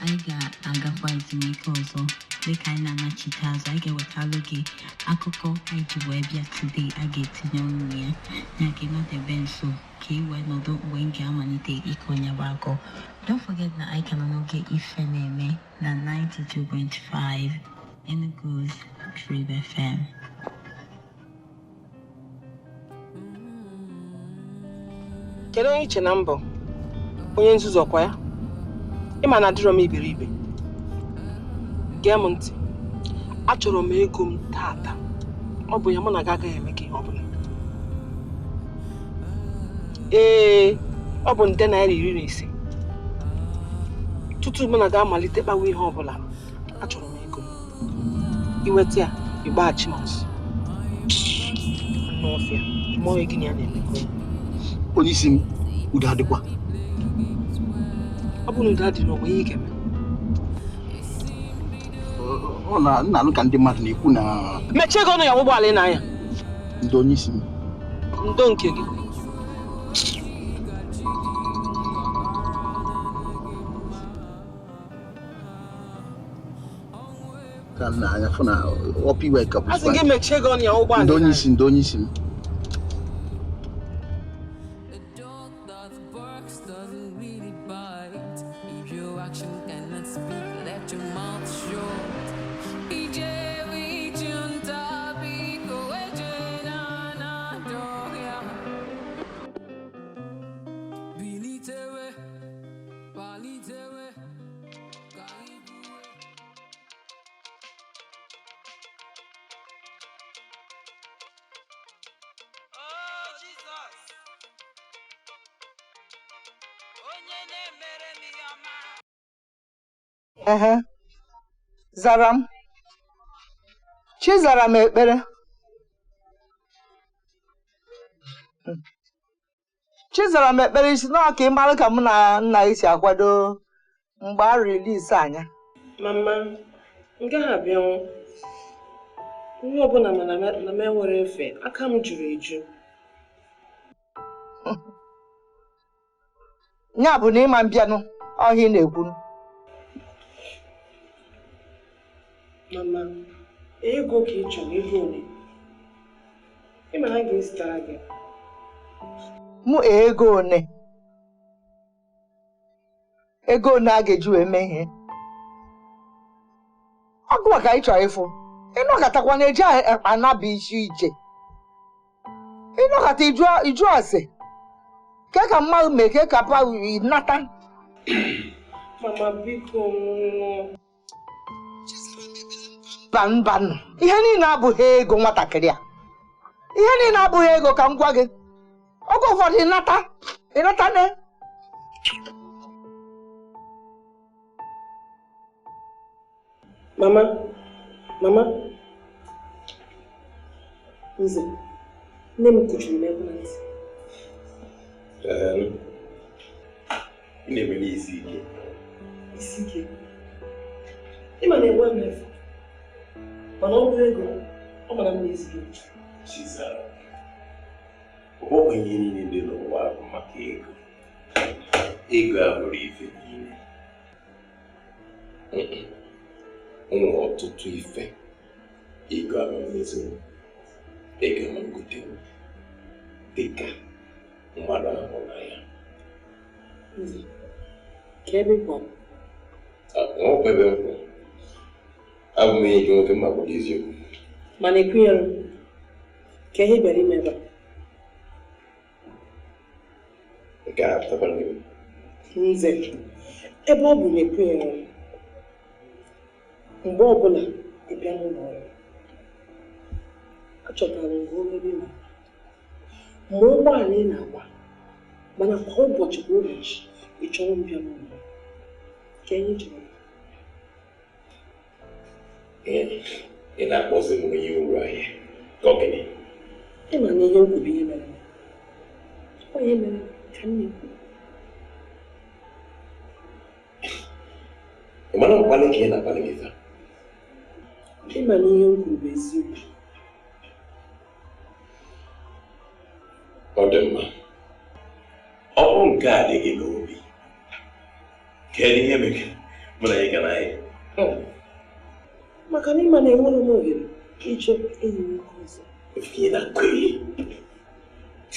Anyị ga-agakwa ezumike ọzọ. Dịka anyị na-anachite azụ, anyị ga-ewetalụ gị akụkọ anyị ji wee bịa today. A ga-etinye ọnụ na ya, ya ka ị nọdebe nso ka ị wee nọdụ mgbe m ga-amalite ịkọ ya bụ akọ. Don't forget na anyị ka nọ n'oge Ife Na-eme na 92.5 Enugu's Trib FM. Kedu onye iche na mbọ onye nzuzu ọkwa ya? Ịma na adịrọ m iberibe. Gee m ntị, achọrọ m ego m tata. Ọ bụ ya mụ na gị agaghị eme ka ihe ọbụla. Ee, ọ bụ nde naira 15 tutu mụ na gị amalite kpawa ihe ọbụla. Achọrọ m ego m. Iweta ya, ịgbaghachi m azụ n'ọfịa mmụọ gị na ya na-emekọ. Onye isi m, udo adịkwa. Ọ bụ na udo adịrị onwe ihe ị ga-eme. Ọ na nna anụ ka ndị mmadụ na-ekwu na Mechie gị ọnụ ya ụgbọala ị na-anya. Ndị onye isi m. Ndo nke gị. Ka m na-anya fụ na ọpụ iwe ka bụ A sị gị mechie gị ọnụ ya ụgbọala ndị ị onye na-anya. isi, ndị onye isi m. A dog that barks doesn't really bite. If your action cannot speak, let your mouth shut. Ije wijunta biko eje na na doya. Bilitewe, palitewe, kaibuwe. Oh, Jizọs, onye na-emere m ihe ọma. Ehe, zara m. Chi zara m ekpere. Chi zara m ekpere isi nọọ ka ị mara ka mụ na nna gị si akwado mgbe a release anya. Mama, m gaghị abịanwu. Onye ọbụla ma na m enwere efe, aka m juru eju. Ya bụ na ịma mbịanụ ọhịa ị na-ekwu. Mama, ego ka ị chọrọ, ego ole? Ị ma na m ga-ezitara gị. Mụ ego one? Ego one a ga-eji wee mee ihe? Ọgụ maka ị chọrọ ịfụ. Ịnọkatakwa na-eji anaba isi ije. Ịnọkata iju ase. Ke ka mmadụ mee ke ka pa nata. Mama, biko nụ. Mba mba nụ. Ihe niile abụghị ego nwatakịrị a. Ihe niile abụghị ego ka m gwa gị. Oge ụfọdụ ịnata, ịnata ne. Mama, mama, Nze, nne m kuchiri m ekwentị. Ị na-eme n'isi ike. Isi ike. Ị ma na enwe m efu. Mana ọ bụrụ ego, ọ mara m n'ezi gị. Chizara, ọ bụghị ihe niile dị n'ụwa bụ maka ego. Ego abụrụ ife niile. O nwere ọtụtụ ife ego ama mmezinwu, ego ama ngotenwu, dịka mmadụ ahụ na ya. Nze, ka ebe ị kwara? Nwekwa ebe m kwụ. Abụ m enyi gị nwoke, mma gwara eziokwu. Mana ekwenyere m ka ihe bịara ime ebe a. Nke a pụtakwara gị. Nze, ebe ọ bụ na ekwenyere m, mgbe ọbụla ị bịa n'ụlọ ọrụ, achọtara m gị ọrụ ebe ị na-agba. Ma ụgbọala ị na-agba, mana kwa ụbọchị kwa ụbọchị ị chọrọ m bịa n'ụlọ ọrụ. Ka ihe chọrọ. Ị na-akpọzi m onye uru ahịa ka ọ gịnị? Ị ma na ihe m kwuru ihe mere. Ọ ihe mere ka m na-ekwu. Ị mara mkpali ka ị na-akpali gị taa? Ị ma na ihe m kwuru bụ eziokwu. Ọ dị mma. Ọ bụrụ nke a dị gị n'obi, kedu ihe Mụ na ya ga na anyị. Maka na ịma na enwere m ohere ịchọ enyi nwoke ọzọ. Ihe na-akụ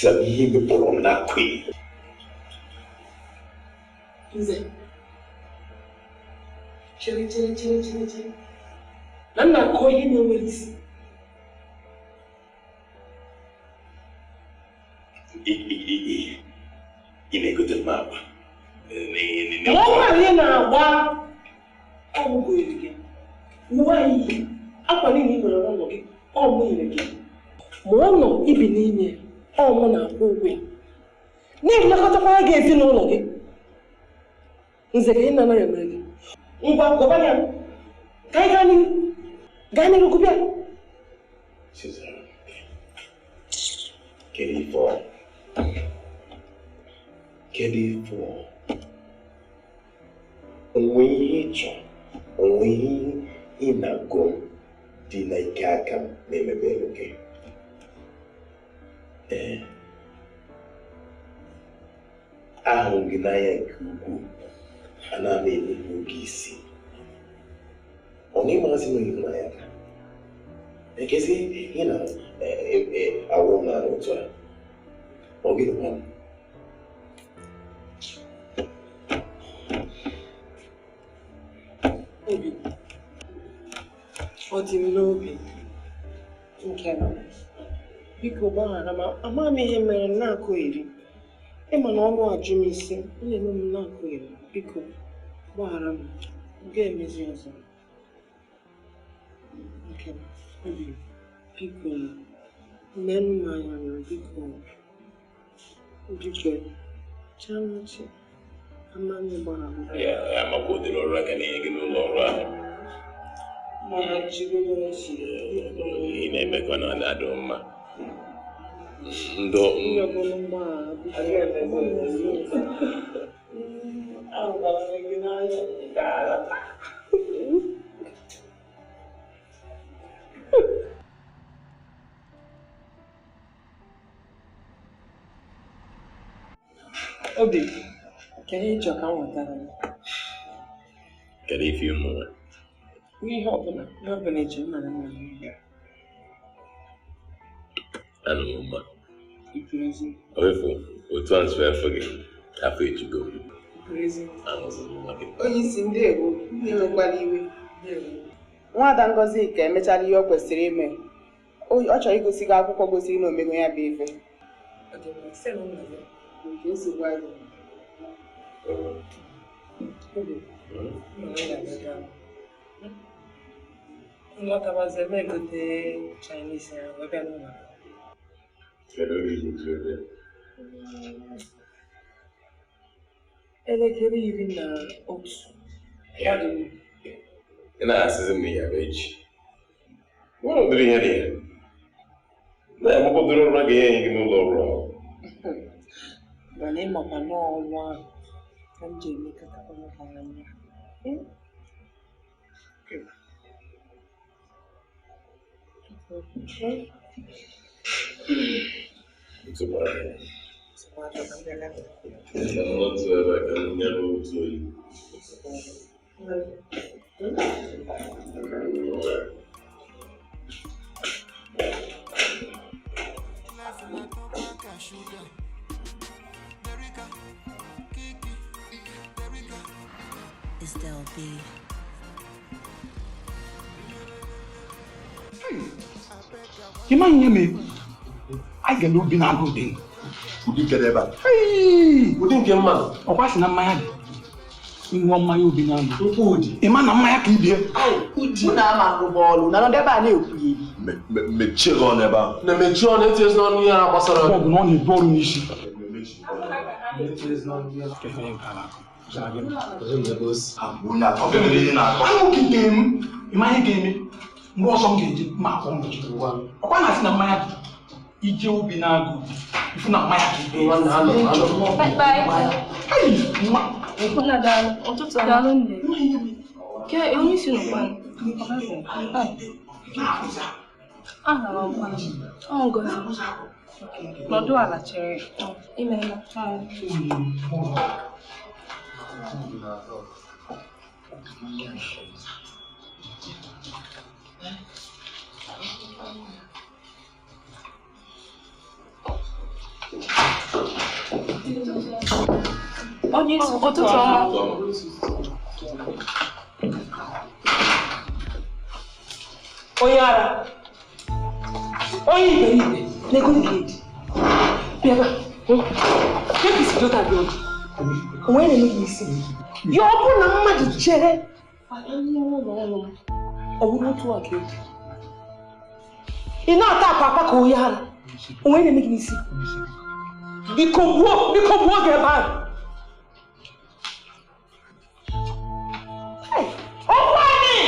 Sabe ihe mepụrụ m na-akụ. Nze. Chere chere chere chere chere. Na m na-akọ ihe na-enwere isi. Ị na-egote m akwa. Ma ọ bụrụ na ị na-agba ọ mụ gonyere gị. Uwe anyị akwa niile ị nwere n'ụlọ gị ọ mụ nyere gị. Ma ụlọ ibi n'ime ọ mụ na-akwụ ụgwọ ya. Na-elekọtakwara gị ezinụlọ gị. Nze ka ị na-anaghị emere gị. Ngwa gọba ya. Ka anyị gaa n'ihu. Gaa n'ihu gụbịa. Kedu ife ọ? Kedu ife ọ? Onwe ihe ị chọrọ, onwe ihe ị na-agụ dị na ike aka m na-emebe elu gị. Ee, ahụrụ gị n'anya nke ukwuu, ana m enupụ gị isi. Ọ na-ịmasị m ịhụnanya ka? Ekezi ị na-awụ m n'ala otu a. Ọ gịnị gwa m? Obi, ọ dị m n'obi nke na biko gbaghara m, ama m ihe mere m na-akụ eri. Ịma na ọnụ ajụ m isi, ọ na-eme m na-akụ eri. Biko gbaghara m, m ga-emezi ọzọ. Nke m, obi, biko nenu m anya na biko biko chanuchi ama m gbaghara m. Ya amakwa ụdịrị ọrụ aka na-enye gị n'ụlọ ọrụ ahụ. Mana jigodo isi. Ị na-emekọ na ọ na-adị mma. Ndo Nyọgolo mgbaghara biko. Ahụkwara m gị n'anya. Obi, kedu ihe ị chọrọ ka m wetara gị? Kedu ife ụmụ nwe? Ihe ọbụla, ihe ọbụla ị chọrọ, mana nna m ya. Anụ m mma. Ikwuru ezi. Oefu, otu a nso afọ gị, afọ ejugo. Ikwuru ezi. Ahụzị m nwa gị. Onye isi ndewo, enwekwala iwe. Nwaada Ngozi ka emechala ihe ọ kwesịrị ime. Ọ chọrọ igosi gị akwụkwọ gosiri na omego ya bụ ife. Ọ dị mma, sị na nna gị. Nke nsogbu adịghị. Obi, mma na m ga-abịa. Nlọtabazie eme egote Chinese ahụ wee bịa n'ụlọ. Kedu oge ị ga-eji bịa? Elekere 11. Ya. Ị na-asịzi m ya bụ echi. Nwere ụdịrị ihe dị ya. Na-amakwa ụdịrị ọrụ a ga-enye gị n'ụlọ ọrụ ahụ. Mana ịmakwa n'ọrụ ahụ ka m ji emekọtakwa nwoke anya. Nsogbu adịghị. Otu ebe ka m nyere otu oyi. Is Del B. Ị ma ihe mere? Anyị gara obi na-agụ ụdị. Ụdị nke ebe a. Ụdị nke mmadụ. Ọkwa sị na mmanya dị. Ịṅụọ mmanya obi na-agụ. Nkwụ ụdị. Ị ma na mmanya ka ibie. Unu ama arụ bọọlụ, na nọdụ ebe a na-ekwughị. Mechie gị ọnụ ebe ahụ. Na mechie ọnụ etinyezi n'ọnụ ihe a gbasara. Ọ bụ na ọ na-ebu ọrụ n'isi. Anwụgide m, ị ma ihe ga-eme? Mgbe ọzọ m ga-eje ma akwụ m. Ọkwa na-asị na mmanya dị. Ije obi na-agụ ifu na mmanya ka ibie. Ụtụtụ daalụ nne. Ke onye isi nọkwanụ? Ahụrụ m kwanụ. Ọ Ngozi. Nọdụ ala chere. Imeela. Onye isi, ụtụtụ ọma. Onye ara, onye iberibe, na-ego gị eji. Bịa ebe a. Ka esi dota gị ọdụ. Onwe na-eme gị isi. Ya ọ bụrụ na mmadụ chere bata n'ime ụlọ ọrụ m, ọ bụrụ otu a ka eji. Ị na-ata akpa akpa ka onye ara. Onwe na-eme gị n'isi. Biko gbuo gị ebe ahụ. Okwu anyị!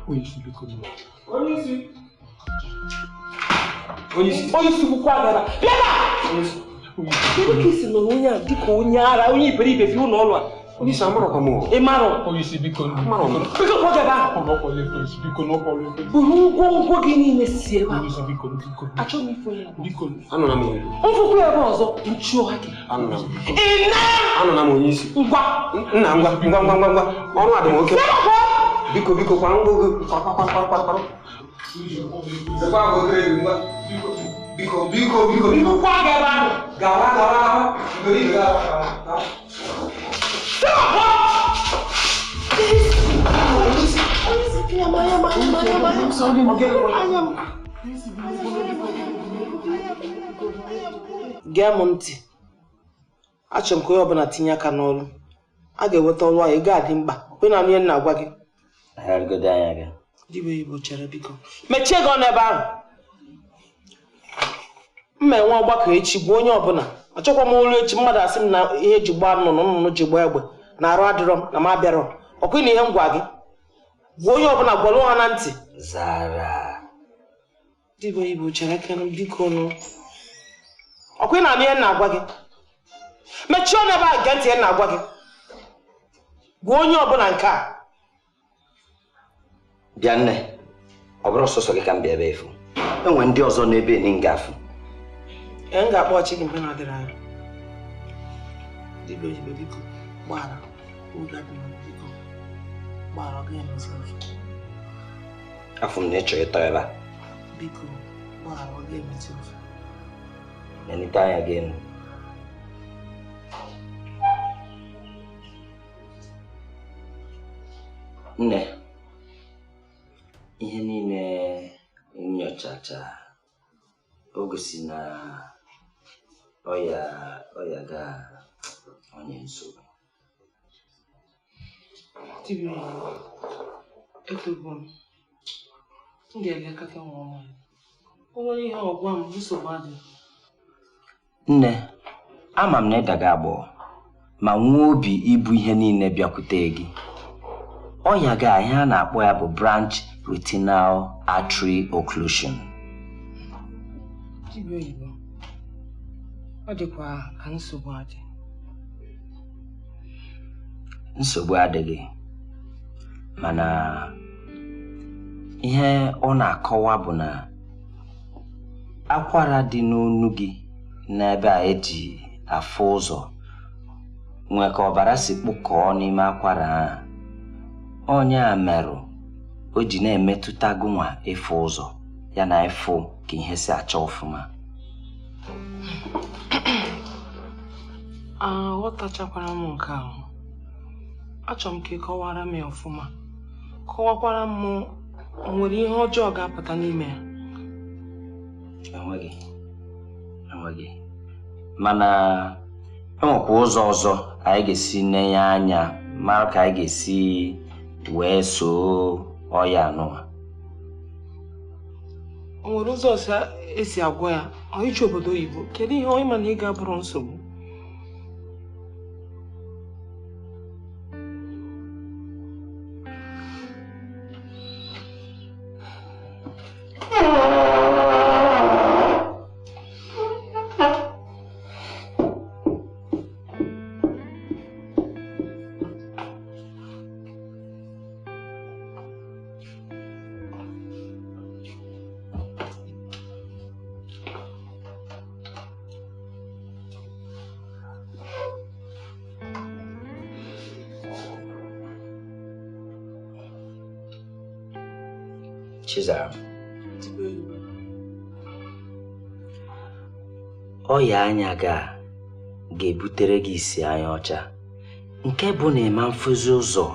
Onye isi bụkwa gara. Bịa ebe a! Kedu ka isi nọrọ onye a dịka onye ara, onye iberibe bi ụlọ ọrụ a? Onye isi amarọkwa m. Ị marọ? Onye isi biko. Amarọ m. Biko gbuo gị ebe ahụ. Buru ngwongwo gị niile si ebe a. Achọghị m ife onye abụọ. Anụla m. Mfụkwu ebe ọzọ, nchuo gị. Anụla m. Ị na! Anụla m onye isi. Ngwa. Nna ngwa ngwa ngwa ngwa ngwa. Ọrụ a dị m oke. Biko biko kwa ngwa gị kwa kwa kwa kwa kwa. Biko biko biko biko. Biko gị ebe ahụ. Gawa gawa gawa. Biko gawa gawa. Gee m ntị. Achọrọ m ka onye ọbụla tinye aka n'ọrụ. A ga-eweta ọrụ ahụ, ego a dị mkpa. Kwe na ihe m na-agwa gị. Dibịa oyibo chere biko. Mechie gị ọnụ ebe ahụ. Mma enwe ọgbakọ echi gwa onye ọbụla. Achọkwa m olu echi mmadụ asị m na ihe ji gbaa nnụnụ nnụnụ ji gbaa egbe na arụ adịrọ m na m abịarọ. Ọkwa na ihe m gwa gị. Gwa onye ọbụla gwara ha na ntị. Zara. Dibịa oyibo chere kenụ biko nụ. Ọkwa ị na-anụ ihe m na-agwa gị. Mechie ọnụ ebe ahụ gee ntị ihe m na-agwa gị. Gwa onye ọbụla nke a. Bịa nne, ọ bụrụ sọsọ gị ka m bịa ebe efu. Enwe ndị ọzọ n'ebe ni ngafu. Ee, m ga-akpọghachi gị mgbe na-adịrị anya. Dibịa oyibo biko gbaghara oge adịghị m biko gbaghara ọ gaghị emezi ọzọ. Afọ m na ịchọ ịtọ ebe a. Biko gbaghara ọ gaghị emezi ọzọ. Nenite anya gị elu. Nne, ihe niile nyochacha o gosi na ọya ga onye nsogbu. Dibịa oyibo, etogo m. M ga-elekọta nwa ọma ya. O nwere ihe ọgwa m nsogbu adịghị. Nne, ama m na ịdaga agbọghọ ma nwee obi ibu ihe niile bịakwute gị. Ọya ga ihe a na-akpọ ya bụ branch retinal artery occlusion. Dibịa oyibo, ọ dịkwa ka nsogbu adị. Nsogbu adịghị, mana ihe ọ na-akọwa bụ na akwara dị n'onu gị n'ebe a eji afụ ụzọ nwee ka ọbara si kpụkọọ n'ime akwara ahụ. Onye a merụ o ji na-emetụta gụnwa ịfụ ụzọ ya na ịfụ ka ihe si acha ọfụma. Aghọtachakwara m nke ahụ. Achọrọ m ka ị kọwara m ya ọfụma. Kọwakwara m o nwere ihe ọjọọ ga-apụta n'ime ya. Enweghị. Enweghị. Mana enwekwa ụzọ ọzọ anyị ga-esi nenye anya mara ka anyị ga-esi wee soo ọya anụwa. O nwere ụzọ ọzọ esi agwọ ya? Ọ iji obodo oyibo? Kedu ihe onye ma na ị ga-abụrụ nsogbu? Chizaram, ọya anya gị a ga-ebutere gị isi anya ọcha nke bụ na ịma mfụzi ụzọ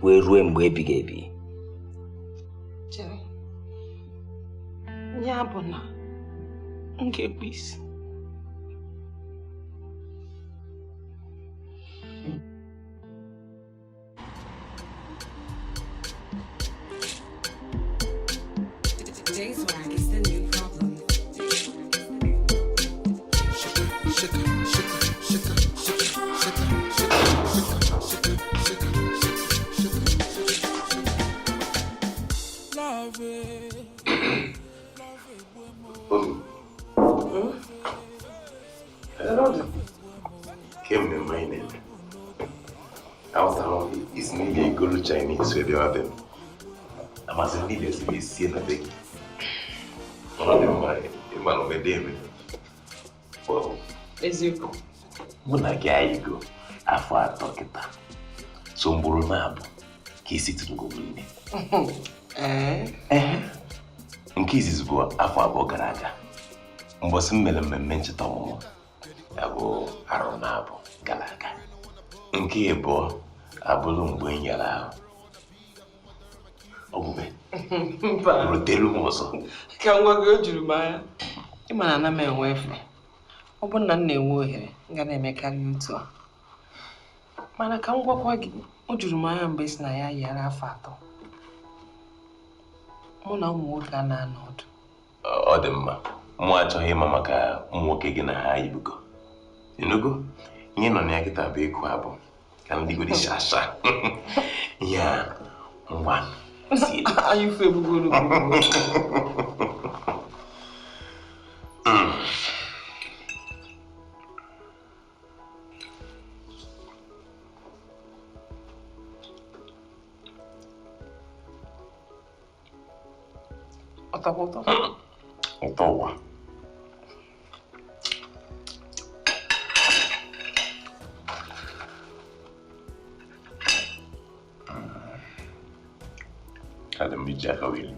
wee ruo mgbe ebighị ebi. Chere, ya bụ na m ga-ekpu isi. J-Swag is the new problem. Kemgbe mmanya na-eme aghọtara m isi na ị ga-egolu Chinese wee bịawa be m amasị ndị ga-esi esie na be gị mana ọ dị mma ịma na omede eme. Well, Eziokwu. Mụ na gị ayịgo afọ 3 kịta so mgburu na-abụ ka isi tụrụgo m nne. Ee. Nke izizi bụ afọ 2 gara aga mbọsị m mere mmemme ncheta ọmụmụ ya bụ arọ na 2 gara aga. Nke ịbụọ abụrụ mgbe m yara ahụ ọgwụbe rutelu m ọzọ. Ka ngwa gị o juru m anya ịma na ana m enwe efe. Ọ bụrụ na m na-enwe ohere m ga na-emekarị otu a, mana ka m gwakwa gị o juru m anya mgbe si na ya yara afọ 3 mụ na ụmụ nwoke a na-anọ ọdụ. Ọ dị mma, mụ achọghị ịma maka ụmụ nwoke gị na ha yibugo enugo ihe nọ na ya kịta bụ ịkụ abụ ka ndị godi shasha ya ngwa si anyị ifu egbugoro. Ụtọ ụtọ. Ụtọ ụwa. Adị m iji aka wee.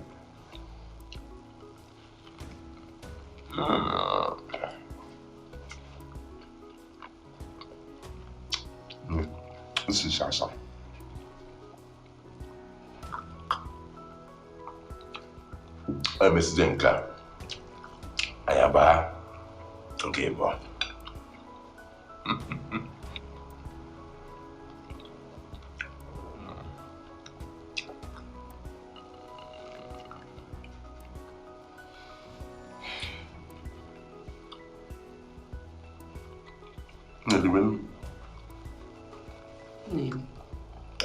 This is shasha. Emesizie nke a anyị abaa nke ịbụọ.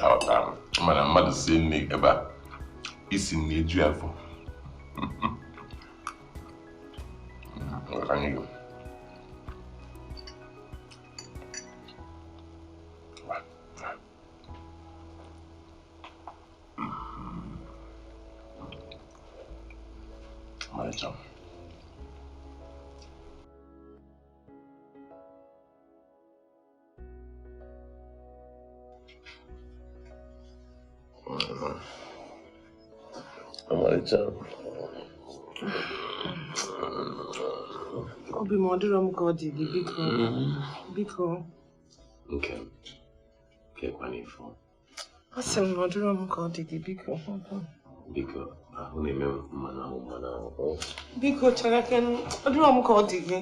Aghọtara m mana mmadụ sie nne ebe a isi na-eju afọ. Ọmarịcha. Obi m ọ dịrọ m ka ọ dị gị, biko. Biko. Nke m. Kekwana ifo. Asị m na ọ dịrọ m ka ọ dị gị, biko. Biko, ahụ na-eme m mmanụ ahụ mmanụ ahụ. Biko, chere ka ọ dịrọ m ka ọ dị gị.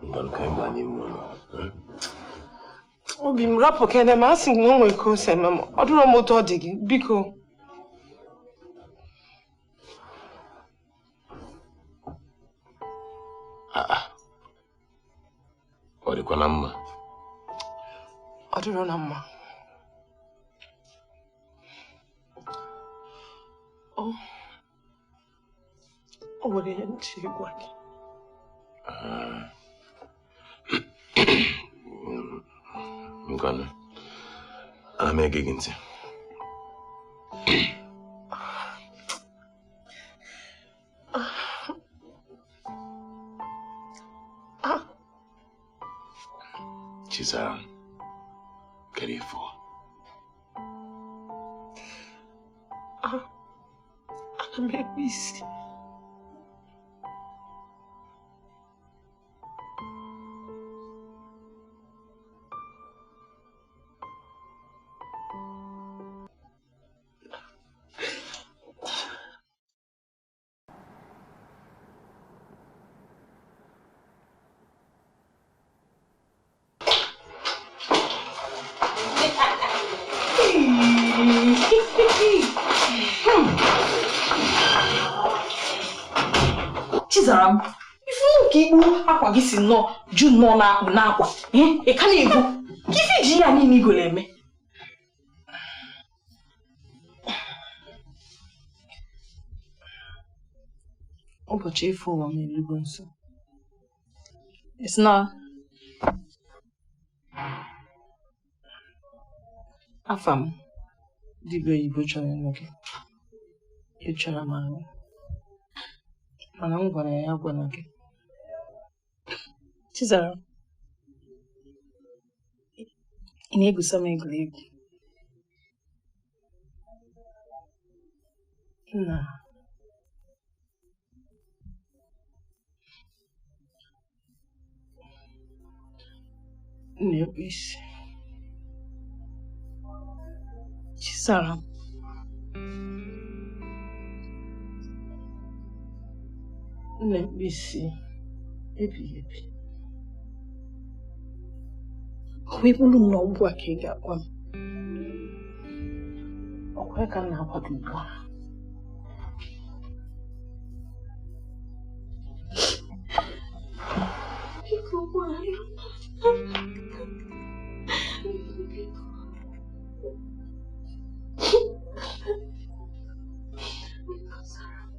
Ngwanụ ka anyị baa n'ime ụlọ. Obi m rapụ kene ma asị na o nwere ka o si eme m. Ọ dịrọ m otu ọ dị gị, biko. Ọ dịkwa na mma? Ọ dịrọ na mma. O nwere ihe nche ịgwa gị. Ngwanụ, ana m ege gị ntị. Chizaram, kedu ife ọ? M ekpu isi. Chizaram, ifu nke igbu akwa gị si nnọọ ju nnọọ na-akpụ n'akwa ị ka na-egwu ka ife ji ya n'ime igolo eme. Ụbọchị ịfụ ụwa m erugo nso. It's not. Afa m dibịa oyibo chọrọ ịnụ gị. Ịchọrọ m ahụ. Mana m gwara ya gwara gị. Chizaram, ị na-egusa m egwuregwu? Nna. M na-ekpu isi. Chizaram. M na-ekpu isi ebighị ebi. Ọ wee bụrụ m na ugbu a ka ị ga-agwa m. Ọkwa ka m na-agwa gị ugbu a. Biko gbaghara. Biko. Biko zara m.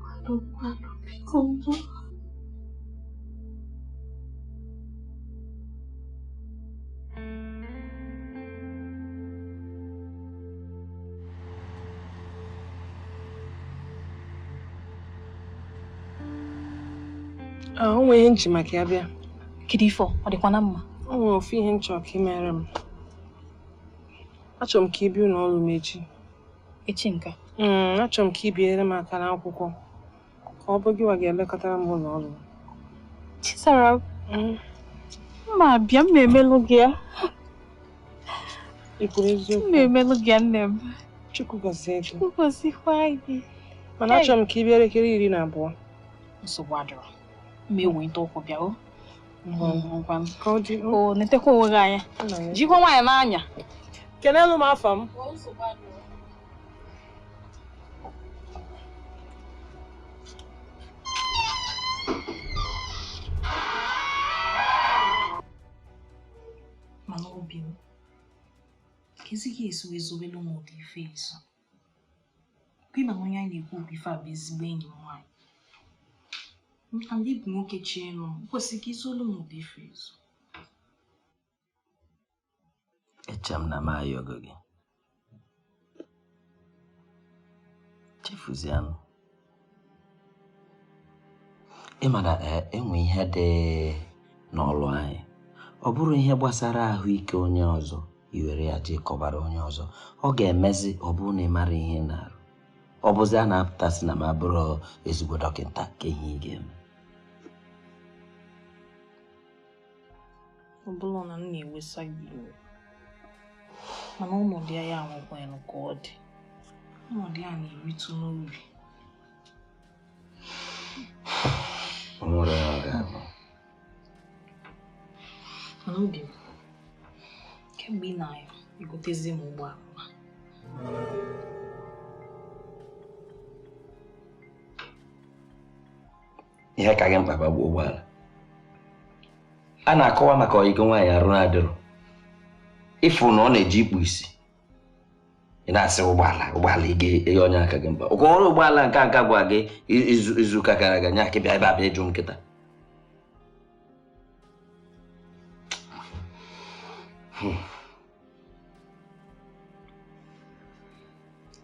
Gwanụ gwanụ biko mụ. O nwere ihe nchi maka ya bịa. Kedu ife ọ dịkwa na mma? O nwere ofu ihe nchọ ka ị mere m. Achọrọ m ka ị bịa ụlọ ọrụ m echi. Echi nka? Achọrọ m ka ị binyere m aka n'akwụkwọ. Ka ọ bụ gịwa ga-elekọtara m ụlọ ọrụ. Chizaram, mma bịa m emelụ gị ya. Ị kwuru eziokwu? M emelụ gị ya nne m. Chukwu gọzie gị. Chukwu gọzikwa gị. Mana achọrọ m ka ị bịa elekere 12. Nsogbu adịrọ. M ewelite ụkwụ bịa o. Ka ọ dị. O netekwa onwe gị anya. Jikwa nwaanyị n'anya. Kenelu m afa m. Mana obi m, ka ezi ga-esi wee zobelu m ụdị ife ezo. Kwa ịma na onye anyị na-ekwu okwu ife a bụ ezigbo enyi m nwaanyị. Ndị bụ nwoke chie nụ, o kwesịrị ka izolu m ụdị ife ezo. Eche m na m ayọgo gị. Chefuzianụ. Ị ma na enwe ihe dị n'ọlụ anyị. Ọ bụrụ ihe gbasara ahụike onye ọzọ, i were ya jee kọbara onye ọzọ. Ọ ga-emezi ọ bụrụ na ị mara ihe na-arụ. Ọ bụzi a na-apụtasị na m abụrụ ezigbo dọkịta ka ihe ị ga-eme. Ọ bụrụ na m na-ewesa gị iwe, mana ọnọdụ ya anwụkwanụ ka ọ dị. Ọnọdụ ya na-emetụ n'obi. Ọ nwere ya ọ ga-abụ. Mana obi m, kemgbe ị na-egotezi m ụgbọala. Ihe ka gị mkpa bụ ụgbọala. A na-akọwa maka ọyịgo nwaanyị arụ na-adịrọ. Ịfụ na ọ na-eji ikpu isi. Ị na-asị ụgbọala ụgbọala ị ga-enye onye aka gị mkpa. Ụkọ ọrụ ụgbọala nke nka gwa gị izu ụka gara aga nye aka bịa ebe a bịa ịjụ m nkịta.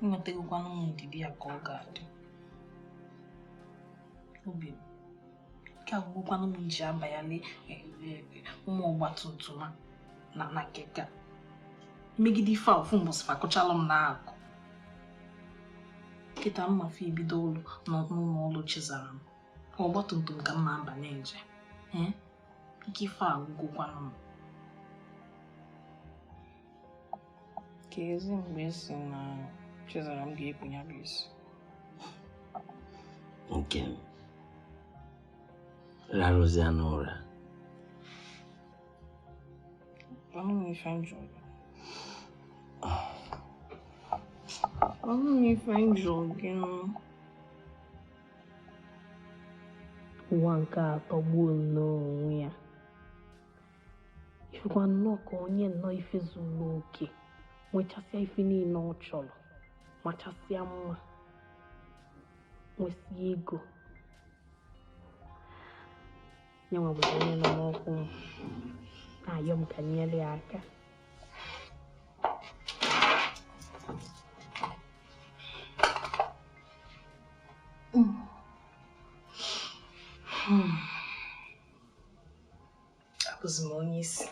Enwetagokwanụ m ndidi ya ka ọ ga-adị. Obi m, nke agwụgwakwanụ m ji abanyalị ụmụ ọgbatumtum a na keke a. Megide ife a ofu mbọsị fakọchalụ m n'akụ. Kịta mma fe ebido ọlụ n'ụlọ ọlụ Chizara m. Ọgbatumtum ka m na-abanye nje. Ike ife a agwụgokwanụ m. Ka ezi mgbe esi na Chizara m ga-ekpu ya bụ isi. Nke m rarụzia n'ụra. Anụ m ife m jụrụ gị. Anụ m ife m jụrụ gị nụ. Ụwa nke a tọgbuo nnọọ onwe ya. Ifekwa nnọọ ka onye nnọọ ife zuru oke, nwechasịa ife niile ọ chọrọ, machasịa mma, nwesịa ego. Ya nwa bụzi onye nọ n'ọkwụ m na-ayọ m ka m nyere ya aka. Abụzi m onye isi.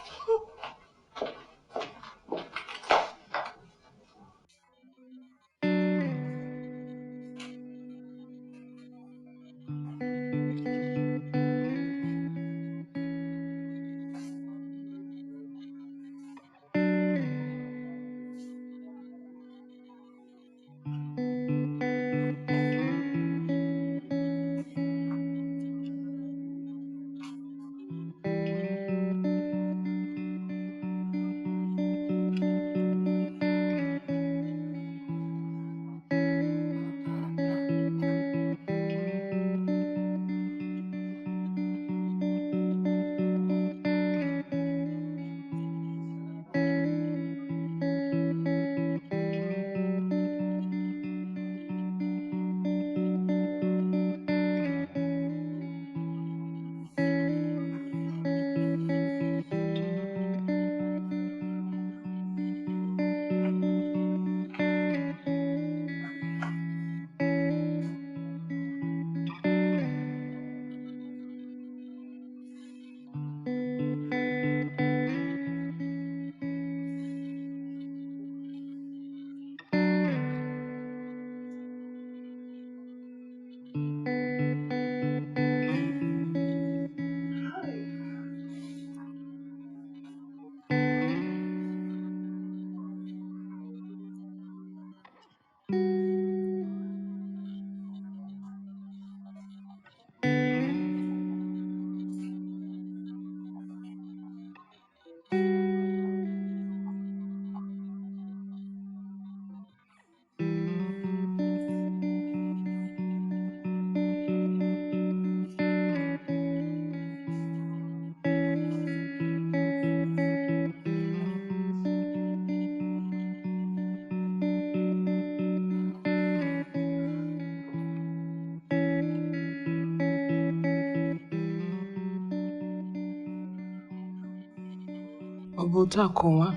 Ọ bụ otu a ka ụwa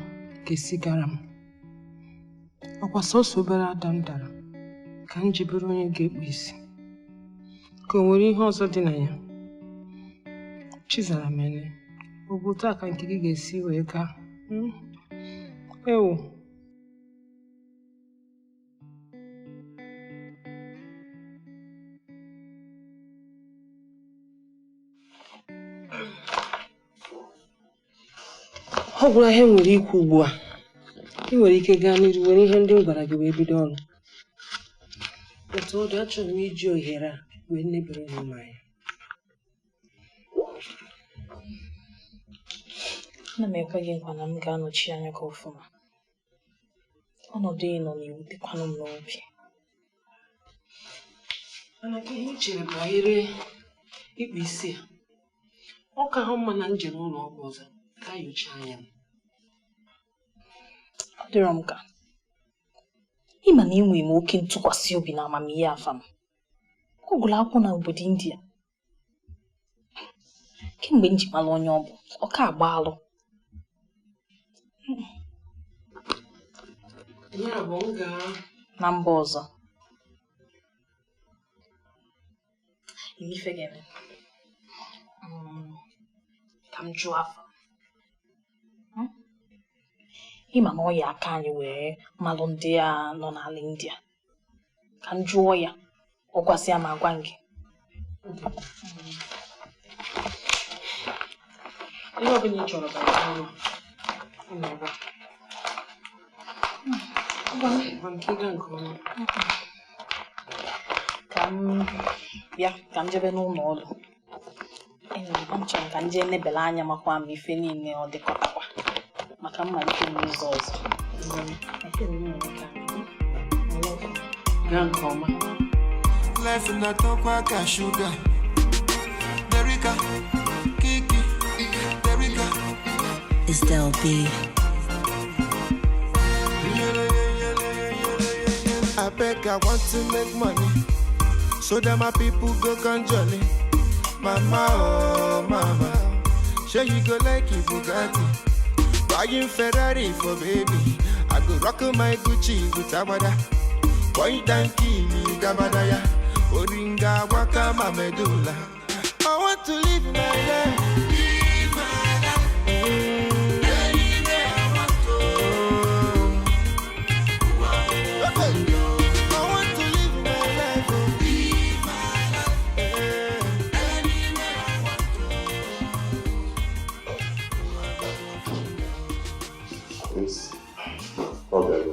ga-esi gara m. Ọkwa sọsọ obere ada m dara ka m ji bụrụ onye ga-ekpu isi. Ka o nwere ihe ọzọ dị na ya. Chizara m ene, ọ bụ otu a ka nke gị ga-esi wee gaa? Ewo. Ọ gwụla ihe m nwere ikwu ugbu a. Ị nwere ike gaa n'iru were ihe ndị m gwara gị wee bido ọrụ. Otu ọ dị, achọrọ m iji ohere a wee nebere onwe m anya. Ana m ekwe gị nkwa na m ga-anọchi anya gị ọfụma. Ọnọdụ ị nọ na-ewutekwanụ m n'obi. Mana ka ihe i chere banyere ikpu isi a, ọ ka hụ mma na m jere ụlọ ọgwụ ọzọ ka nyochaa anya m. Ọ dịrọ m ka ịma na enwere m oke ntụkwasị obi na amamihe afa m. Ọ gụrụ akwụkwọ na obodo India. Kemgbe m ji mara onye ọ bụ, ọ ka agbaalụ. Ya bụ m gaa na mba ọzọ. Ife ga-eme. Ka m jụọ afa. Ịma na ọ ya aka anyị wee malụ ndị a nọ n'ala India. Ka m jụọ ya, ọ gwasịa m agwa m gị. Ihe ọbụla ị chọrọ bara uru. Ọ nọ ebe a. Ngwa nke ịga nke ọma. Ka m bịa ka m jebe n'ụlọ ọrụ. M chọrọ ka m jee nebele anya makwa m ife niile ọ dịkọtakwa maka mmalite n'izu ọzọ. Gaa nke ọma. Life na talk ka sugar. Derika, Kiki, Derika. It's Del B. I beg, I want to make money so that my people go come jolly. Mama, oh mama, sure you go like it Bugatti, buying Ferrari for baby. I go rock my Gucci with Abada, point and kill me Gabadaya, Oringa waka my medulla. I want to live my life. Live my life. Anywhere I want to. I want to live my life. Oh. Live my life. Anywhere I want to. Yes. Okay.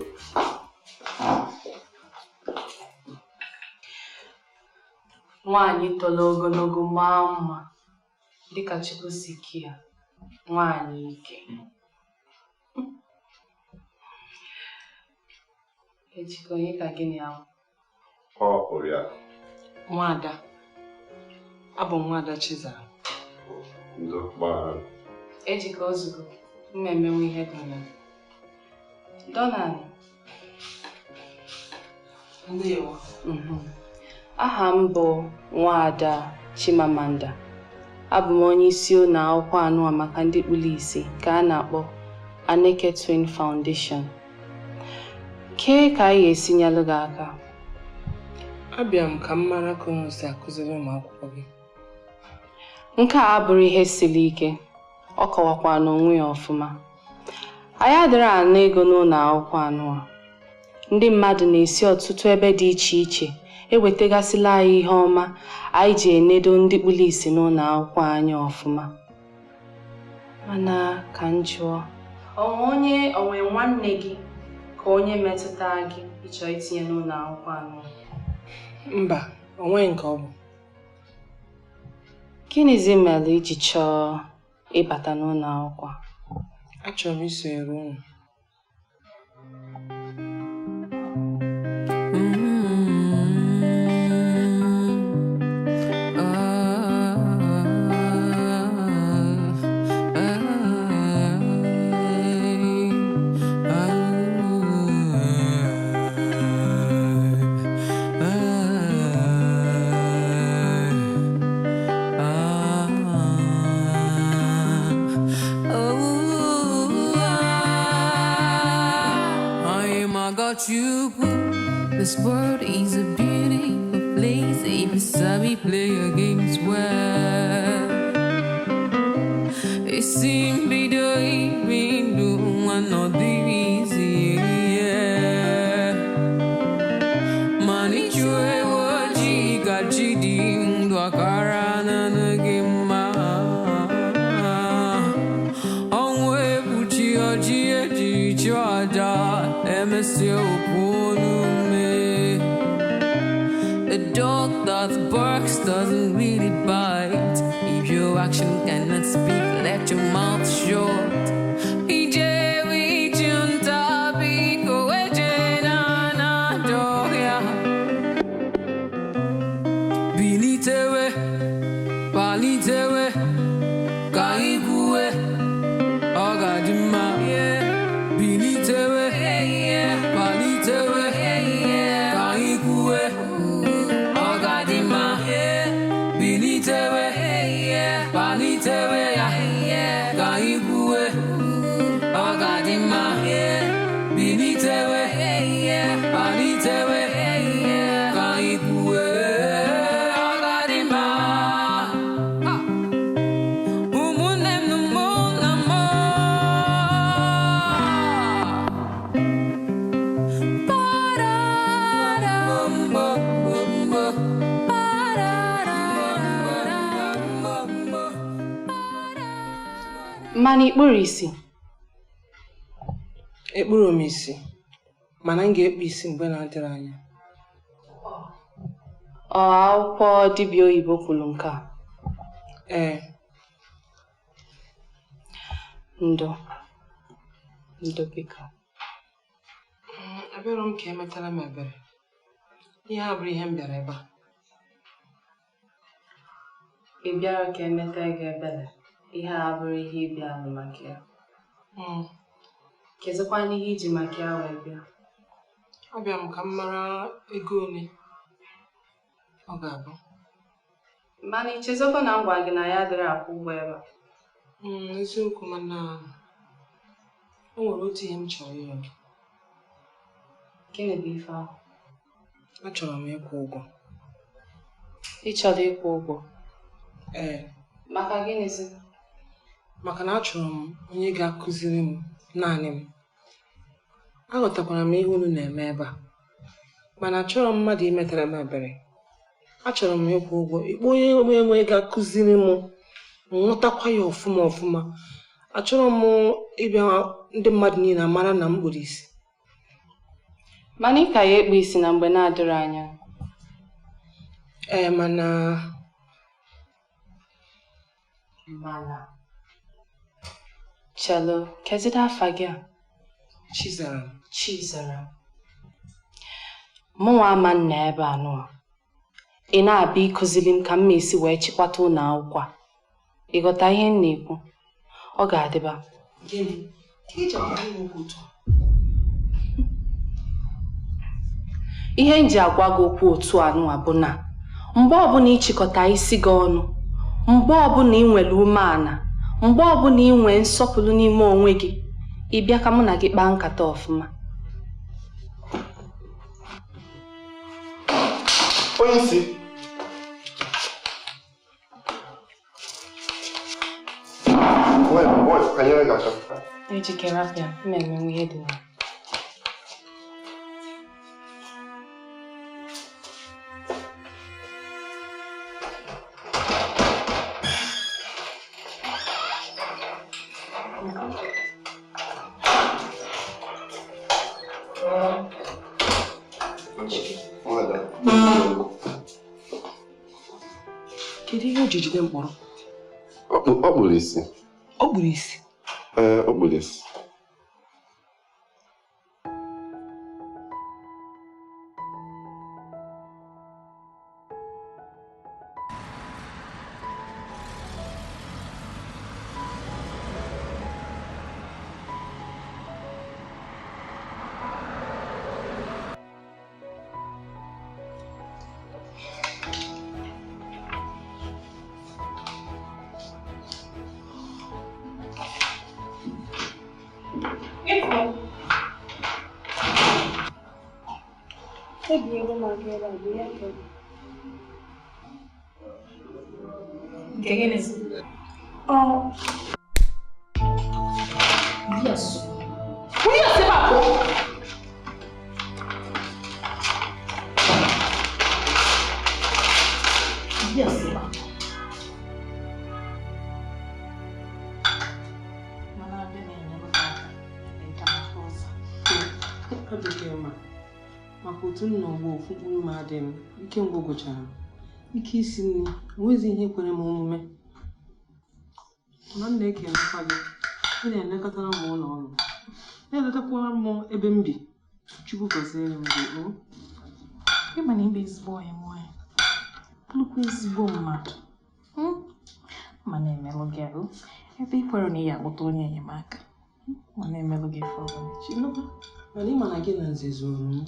Nwaanyị toro ogologo maa mma dịka Chukwu si kee ya, nwaanyị ike. Ejike, onye ka gịnị ahụ? Ọ Oriakụ. Nwaada. Abụ m Nwaada Chizara. Ndo gbaghara. Ejike ozugbo, m emenwe ihe dị na ya. Donald. Ndewo. Aha m bụ Nwaada Chimamanda. Abụ m onye isi ụlọ akwụkwọ anụ a maka ndị kpuru ìsì ka a na-akpọ Aneke Twin Foundation. Kee ka anyị ga-esi nyelụ gị aka? Abịa m ka m mara ka unu si akụziri ụmụ akwụkwọ gị. Nke a abụrụ ihe siri ike, ọ kọwakwa n'onwe ya ọfụma. Anyị adịrị ana ego n'ụlọ akwụkwọ anụ a. Ndị mmadụ na-esi ọtụtụ ebe dị iche iche ewetagasịla anyị ihe ọma anyị ji enedo ndị kpuru ìsì n'ụlọ akwụkwọ anyị ọfụma. Mana ka m jụọ, onwe onye onwe nwanne gị ka onye metụta gị ịchọ itinye n'ụlọ akwụkwọ anụ? Mba, o nweghị nke ọ bụ. Gịnịzi mere iji chọọ ịbata n'ụlọ akwụkwọ a? Achọrọ m isonyere unu. This world is a beautiful place if you sabi play your games well. It seems be the evening, do one not the easy, yeah. Money chue waji gaji ndwakara na nagima. Onwe buchi oji eji chwada emesi oponu. A dog that barks doesn't really bite. If your action cannot speak, let your mouth shut. Bilitewe, palitewe, kaikuwe, ogadima. Bilitewe, palitewe, kaikuwe. Ogadima, bilitewe, palitewe, kaikuwe. Ogadima, bilitewe, palitewe, kaikuwe. Ogadima. Ụmụnne m na ụmụnna m. Mana ikpuru isi? Ekpuru m isi, mana m ga-ekpu isi mgbe na-adịrị anya. Ọ akwụkwọ dibịa oyibo kwuru nke a? Ee. Ndo. Ndo biko. Abịarọ m ka emetara m ebere. Ihe a bụrụ ihe m bịara ebe a. Ị bịara ka emeta gị ebere, ihe a abụrụ ihe ị bịara maka ya. Kezikwana ihe iji maka ya wee bịa? Abịa m ka m mara ego ole ọ ga-abụ. Mana ichezokwa na m gwa gị na ya adịrị akwụ ụgwọ ebe a. Eziokwu, mana o nwere otu ihe m chọrọ ịrịọ gị. Gịnị bụ ife ahụ? Achọrọ m ịkwụ ụgwọ. Ị chọrọ ịkwụ ụgwọ? Ee. Maka gịnịzi? Maka na achọrọ m onye ga-akụziri m naanị m. Aghọtakwara m ihe unu na-eme ebe a, mana achọrọ m mmadụ imetara m ebere. Achọrọ m ịkwụ ụgwọ ịkpọ onye enwe ga-akụziri m, nghọtakwa ya ọfụma ọfụma. Achọrọ m ịbịa ndị mmadụ niile amara na m kpuru isi. Mana ị ka ya ekpu isi na mgbe na-adịrị anya. Ee, mana Chelo, kezida afa gị a? Chizaram. Chizaram. Mụnwa ama nna ebe a nụa. Ị na-abịa ịkụziri m ka m esi wee chịkwata ụlọ akwụkwọ a. Ị ghọta ihe m na-ekwu? Ọ ga-adịba. Gịnị? Ka iji agwa m okwu otu a? Ihe m ji agwa gị okwu otu a nụa bụ na mgbe ọbụla ịchịkọta isi gị ọnụ, mgbe ọbụla ị nwere umeala, mgbe ọbụla ị nwee nsọpụrụ n'ime onwe gị, ị bịa ka mụ na gị kpaa nkata ọfụma. Onye isi. Ejikere apịa, m emenwu ihe dị na. Kedu ihe o ji jide mkpọrọ? Ọ kpuru isi. Ọ kpuru isi? Ee, ọ kpuru isi. Nke gịnị? Ọ Yes. Who you say about? Yes. Mana abịa na-enyere m aka ịga n'afọ ọzọ. Ọ dịghị mma. Maka otu m nọ ugbu ofu mkpụrụ m adịghị m, ike ngwụ gwụchara m. Ike isi nri, enwezi ihe kwere m omume. Mana m na-ekelekwa gị, ị na-elekọtara m ụlọ ọrụ, na-eletakwara m ebe m bi. Chukwu gọziere m gị o. Ị ma na ị bụ ezigbo onye nwanyị, bụrụkwa ezigbo mmadụ. Ma na-emelụ gị arụ ebe ị kwere na ị ga-akpọta onye enyemaka. Ma na-emelụ gị ife ọbụla echi. Mana ị ma na gị na Nze zụrụ m.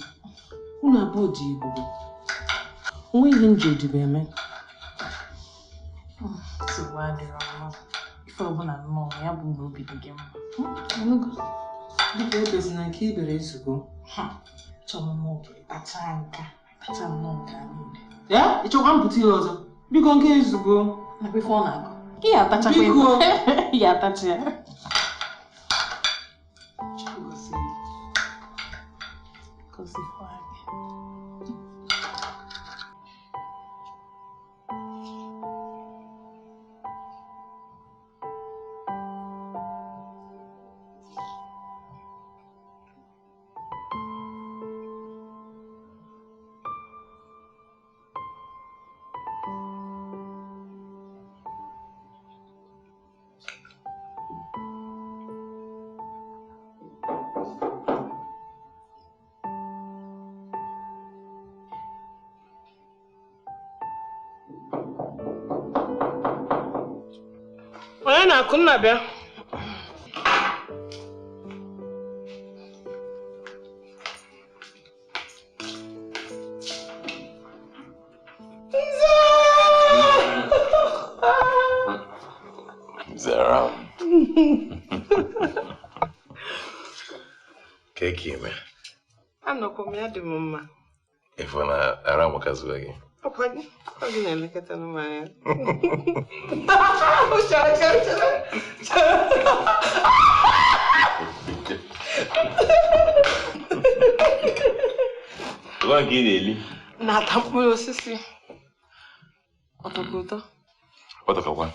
Unu abụọ dị ebube. Onwe ihe m ji odibo eme. Nsogbu adịrọ mma. Ife ọbụla nnọọ ya bụ na obi dị gị mma. Ịnụgo? Biko ebezina nke i bere ezugbo. Chọrọ m oge kpacha nka, kpacha nnọọ nka niile. Ya, ị chọkwa mpụta ile ọzọ? Biko nke ezugbo. Nakwa ife ọ na-agụ. Ị ga-atachakwa Biko. ị ga-atacha ya. Chukwu gọzie gị. Gọzikwa gị. Onye na-akụ nna bịa? Zara. Keki ime. Anọkwa m ya dị m mma. Ịfụ na ara amakaziwa gị. Ọkwa gị ọ gị na-elekọta m anya. Chere, chere, chere. Chere. Gwa nke ị na-eli. Na-ata mkpụrụ osisi. Ọ tọkwa ụtọ? Ọ tọkakwa.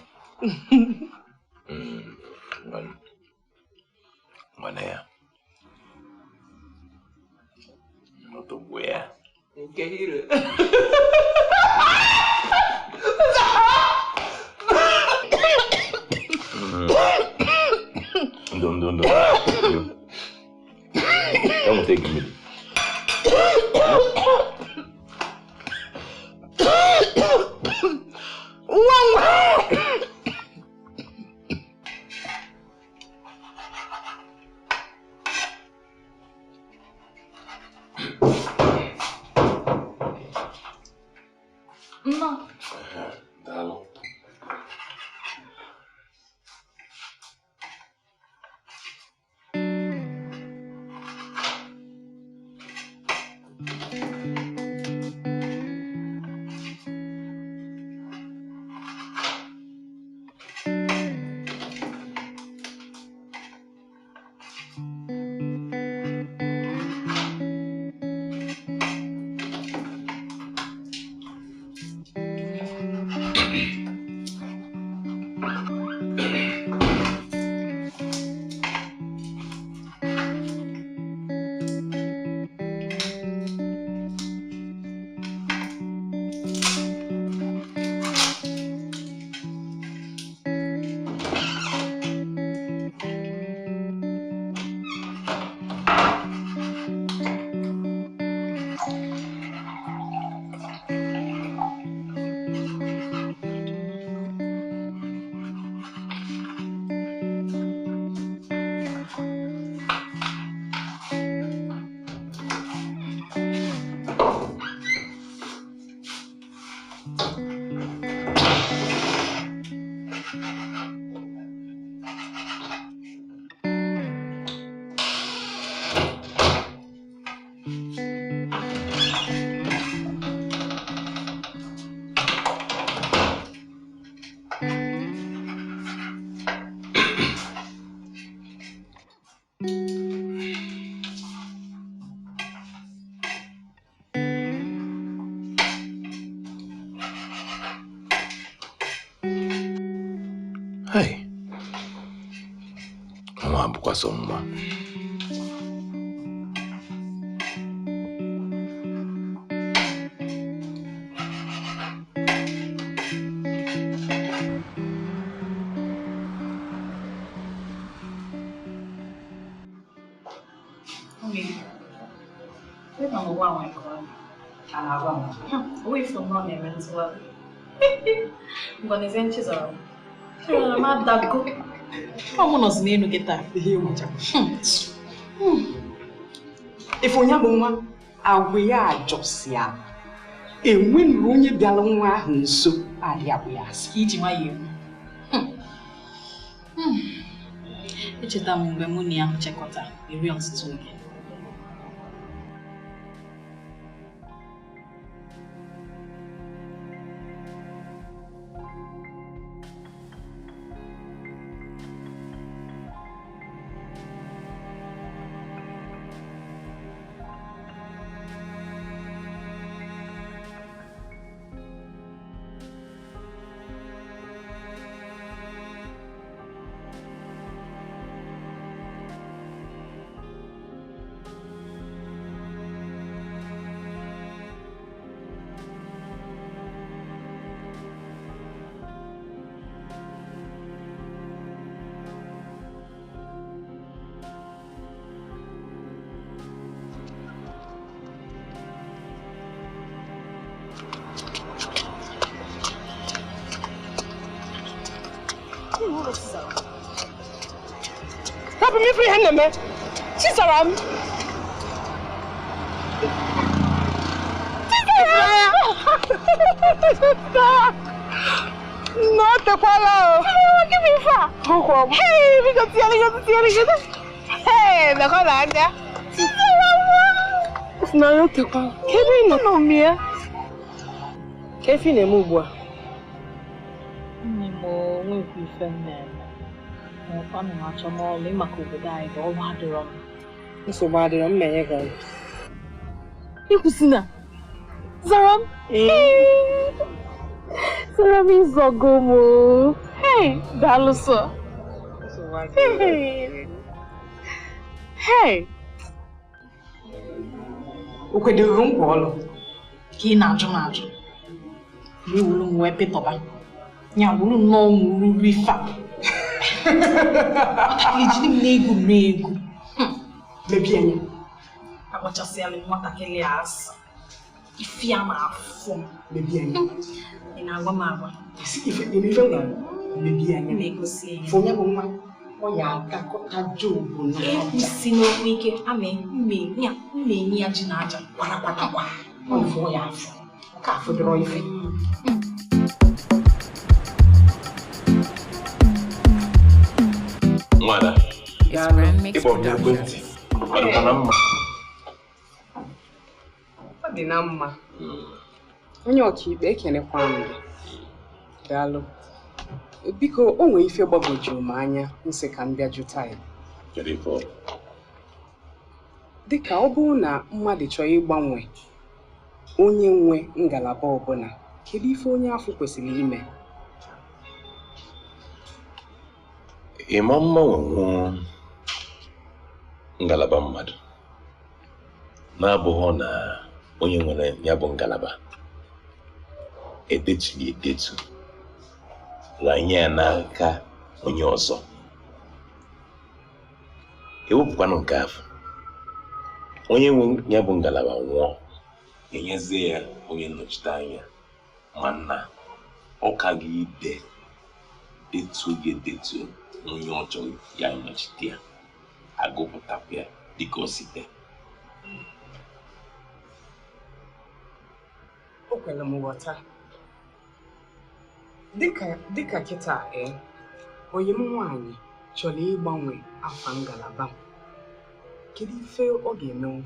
Nwanne ya. Ọtọgbuo ya. Nke hero. Ndo ndo ndo. Enweta gị mmiri. Nwa nwa. Nnọọ. Daalụ. Hey. Nwa bụkwa sọ mma. Ọ mụ nọzi n'elu gị taa. Ife onye bụ nwa agwa ya ajọsịa enwenuru onye bịara nwa ahụ nso adị abụ ya asị. Iji nwayọọ ekwu. Echeta m mgbe mụ na ya chekọta eri ọtụtụ oge. Rapụ m ife ihe na-eme. Chizaram. Chizaram. No tekwala o. Give me fa. Hey, biko tinyere gị, tinyere gị. Hey, lekwa na anya. Chizaram. Na yo tekwala. Kebe ị nọ m ya? Ka ife ị na-eme ugbu a? Nne m nwekwa ife m na-eme. Ana m achọ n'ọlụ maka obodo anyị bụ ọrụ adịrọ m. Nsogbu adịrọ m menye gị ọrụ. Ikwụsị na zara m. Zara m ịzọgo m o. Hey, daalụ sọ. Hey. O kwedoro nkwa ọlụ ka ị na-ajụ m ajụ. Ma ewuru m wee pịtọba. Ya wuru nnọọ m ruru ife a. Nwatakịrị jiri m na-egwu m na-egwu. Mebie ya. Akpọchasịala m nwatakịrị a asị. Ife ya na-afụ m. Mebie ya. Ị na-agwa m agwa. Ife m gwara mebie ya. Na-egosi ya. Fụ onye bụ nwa ọ ya agakọta Job na aja. Ekwusi n'okwu ike ama mma enye ya ji na aja. Kwarakwata ọ ifụ ya afụ. Nke afụ dịrọ ife. Nwada, ịkpọ m n'ekwentị, ọ dịkwa na mma. Ọ dị na mma. Onye ọkaikpe ekelekwa m gị. Daalụ. Biko, o nwee ife gbagwojuru m anya nsị ka m bịa jụta ya. Kedu ife ọ bụ? Dịka ọ bụrụ na mmadụ chọrọ ịgbanwe onye nwe ngalaba ọbụla, kedu ife onye afọ kwesịrị ime? Ịma mgbanwenwu ngalaba mmadụ na-abụghọ na onye nwere ya bụ ngalaba edetuli edetu ranye ya n'aka onye ọzọ. Ewepụkwanụ nke afọ, onye nwe ya bụ ngalaba nwụọ, enyezie ya onye nnọchite anya, mana ọ ka gị ide detuo gị edetuo onye ọ chọrọ ya nnọchite ya, agụpụtakwa ya dịka o si dị. O kwere m ghọta. Dịka kịta onye m nwaanyị chọrọ ịgbanwe afa ngalaba m, kedu ife ọ ga-emenwu?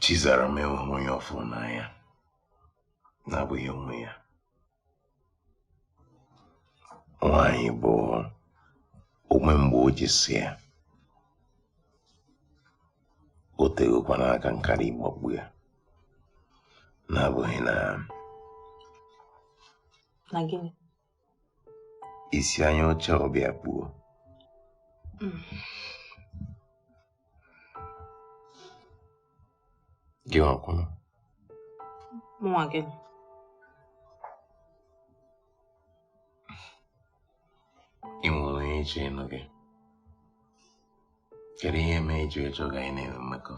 Chizaram enweghị onye ọfụrụ n'anya na-abụghị onwe ya. Nwaanyị bụ onwe mgbe o ji si ya, o tegokwa n'aka nkara ịgbagbu ya, na-abụghị na Na gịnị? Isi anya ọcha ọbịa kpuo. Gị nwakwụnụ? Mụnwa gịnị? Ị nwere onye ịchọ ịnụ gị? Kedu ihe mee iji ịchọ ka anyị na-enwe mmekọ?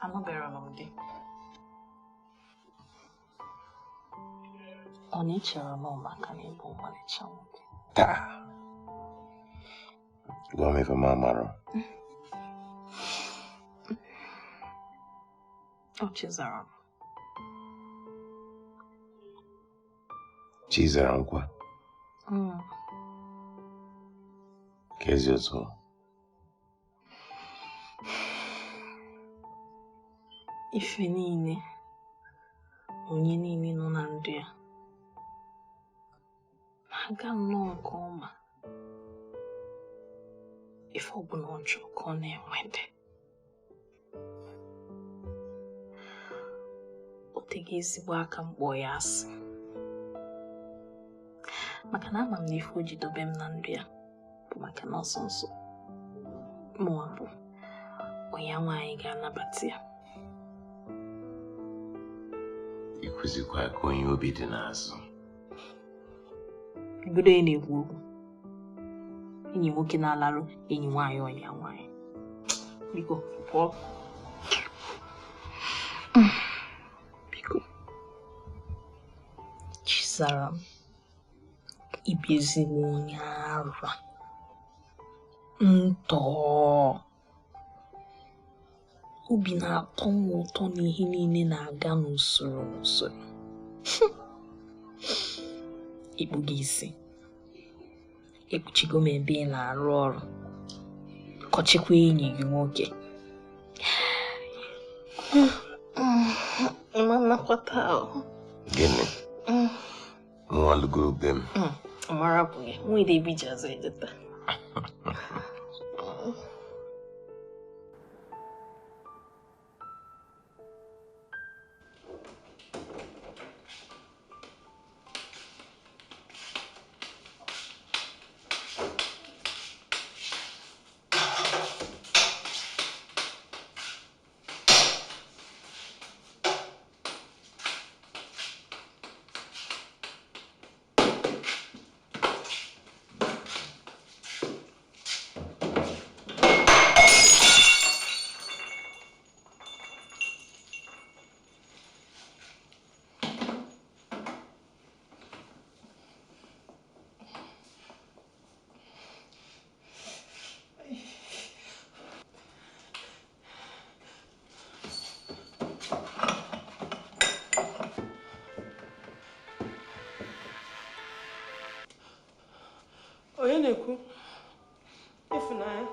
Anụbere m di. Ọ na-echere m maka na ịbụ ọmalịcha nwoke. Taa! Gwa m ife m amarọ. Ọ chizara m. Chizara nkwa? Ka ezi otu. Ife niile, onye niile nọ na ndụ ya na-aga nnọọ nke ọma. Ife ọbụla ọ chọrọ ka ọ na-enweta. O teghị ezigbo aka m kpọọ ya asị. Maka na ama m na ife o ji dobe m na ndụ ya bụ maka na ọsọ nsọ mụnwa bụ onye nwaanyị ga-anabata ya. Ịkụzikwa ka onye obi dị n'azụ. Bido ị na-ekwu okwu. Enyi nwoke na-alarụ enyi nwaanyị ọya nwaanyị. Biko, pụọ. Biko. Chizaram, ị bụ ezigbo onye ara. Ntọ. Obi na-atọ m ụtọ na ihe niile na-aga n'usoro n'usoro. Ikpu gị isi. Ekpuchigo m ebe ị na-arụ ọrụ. Kọchikwa enyi gị nwoke. Gịnị? Nwa lụgoro be m. Mara bụ ya. Nwa ide ebe iji azụ ejeta. Onye na-ekwu? Ifunanya,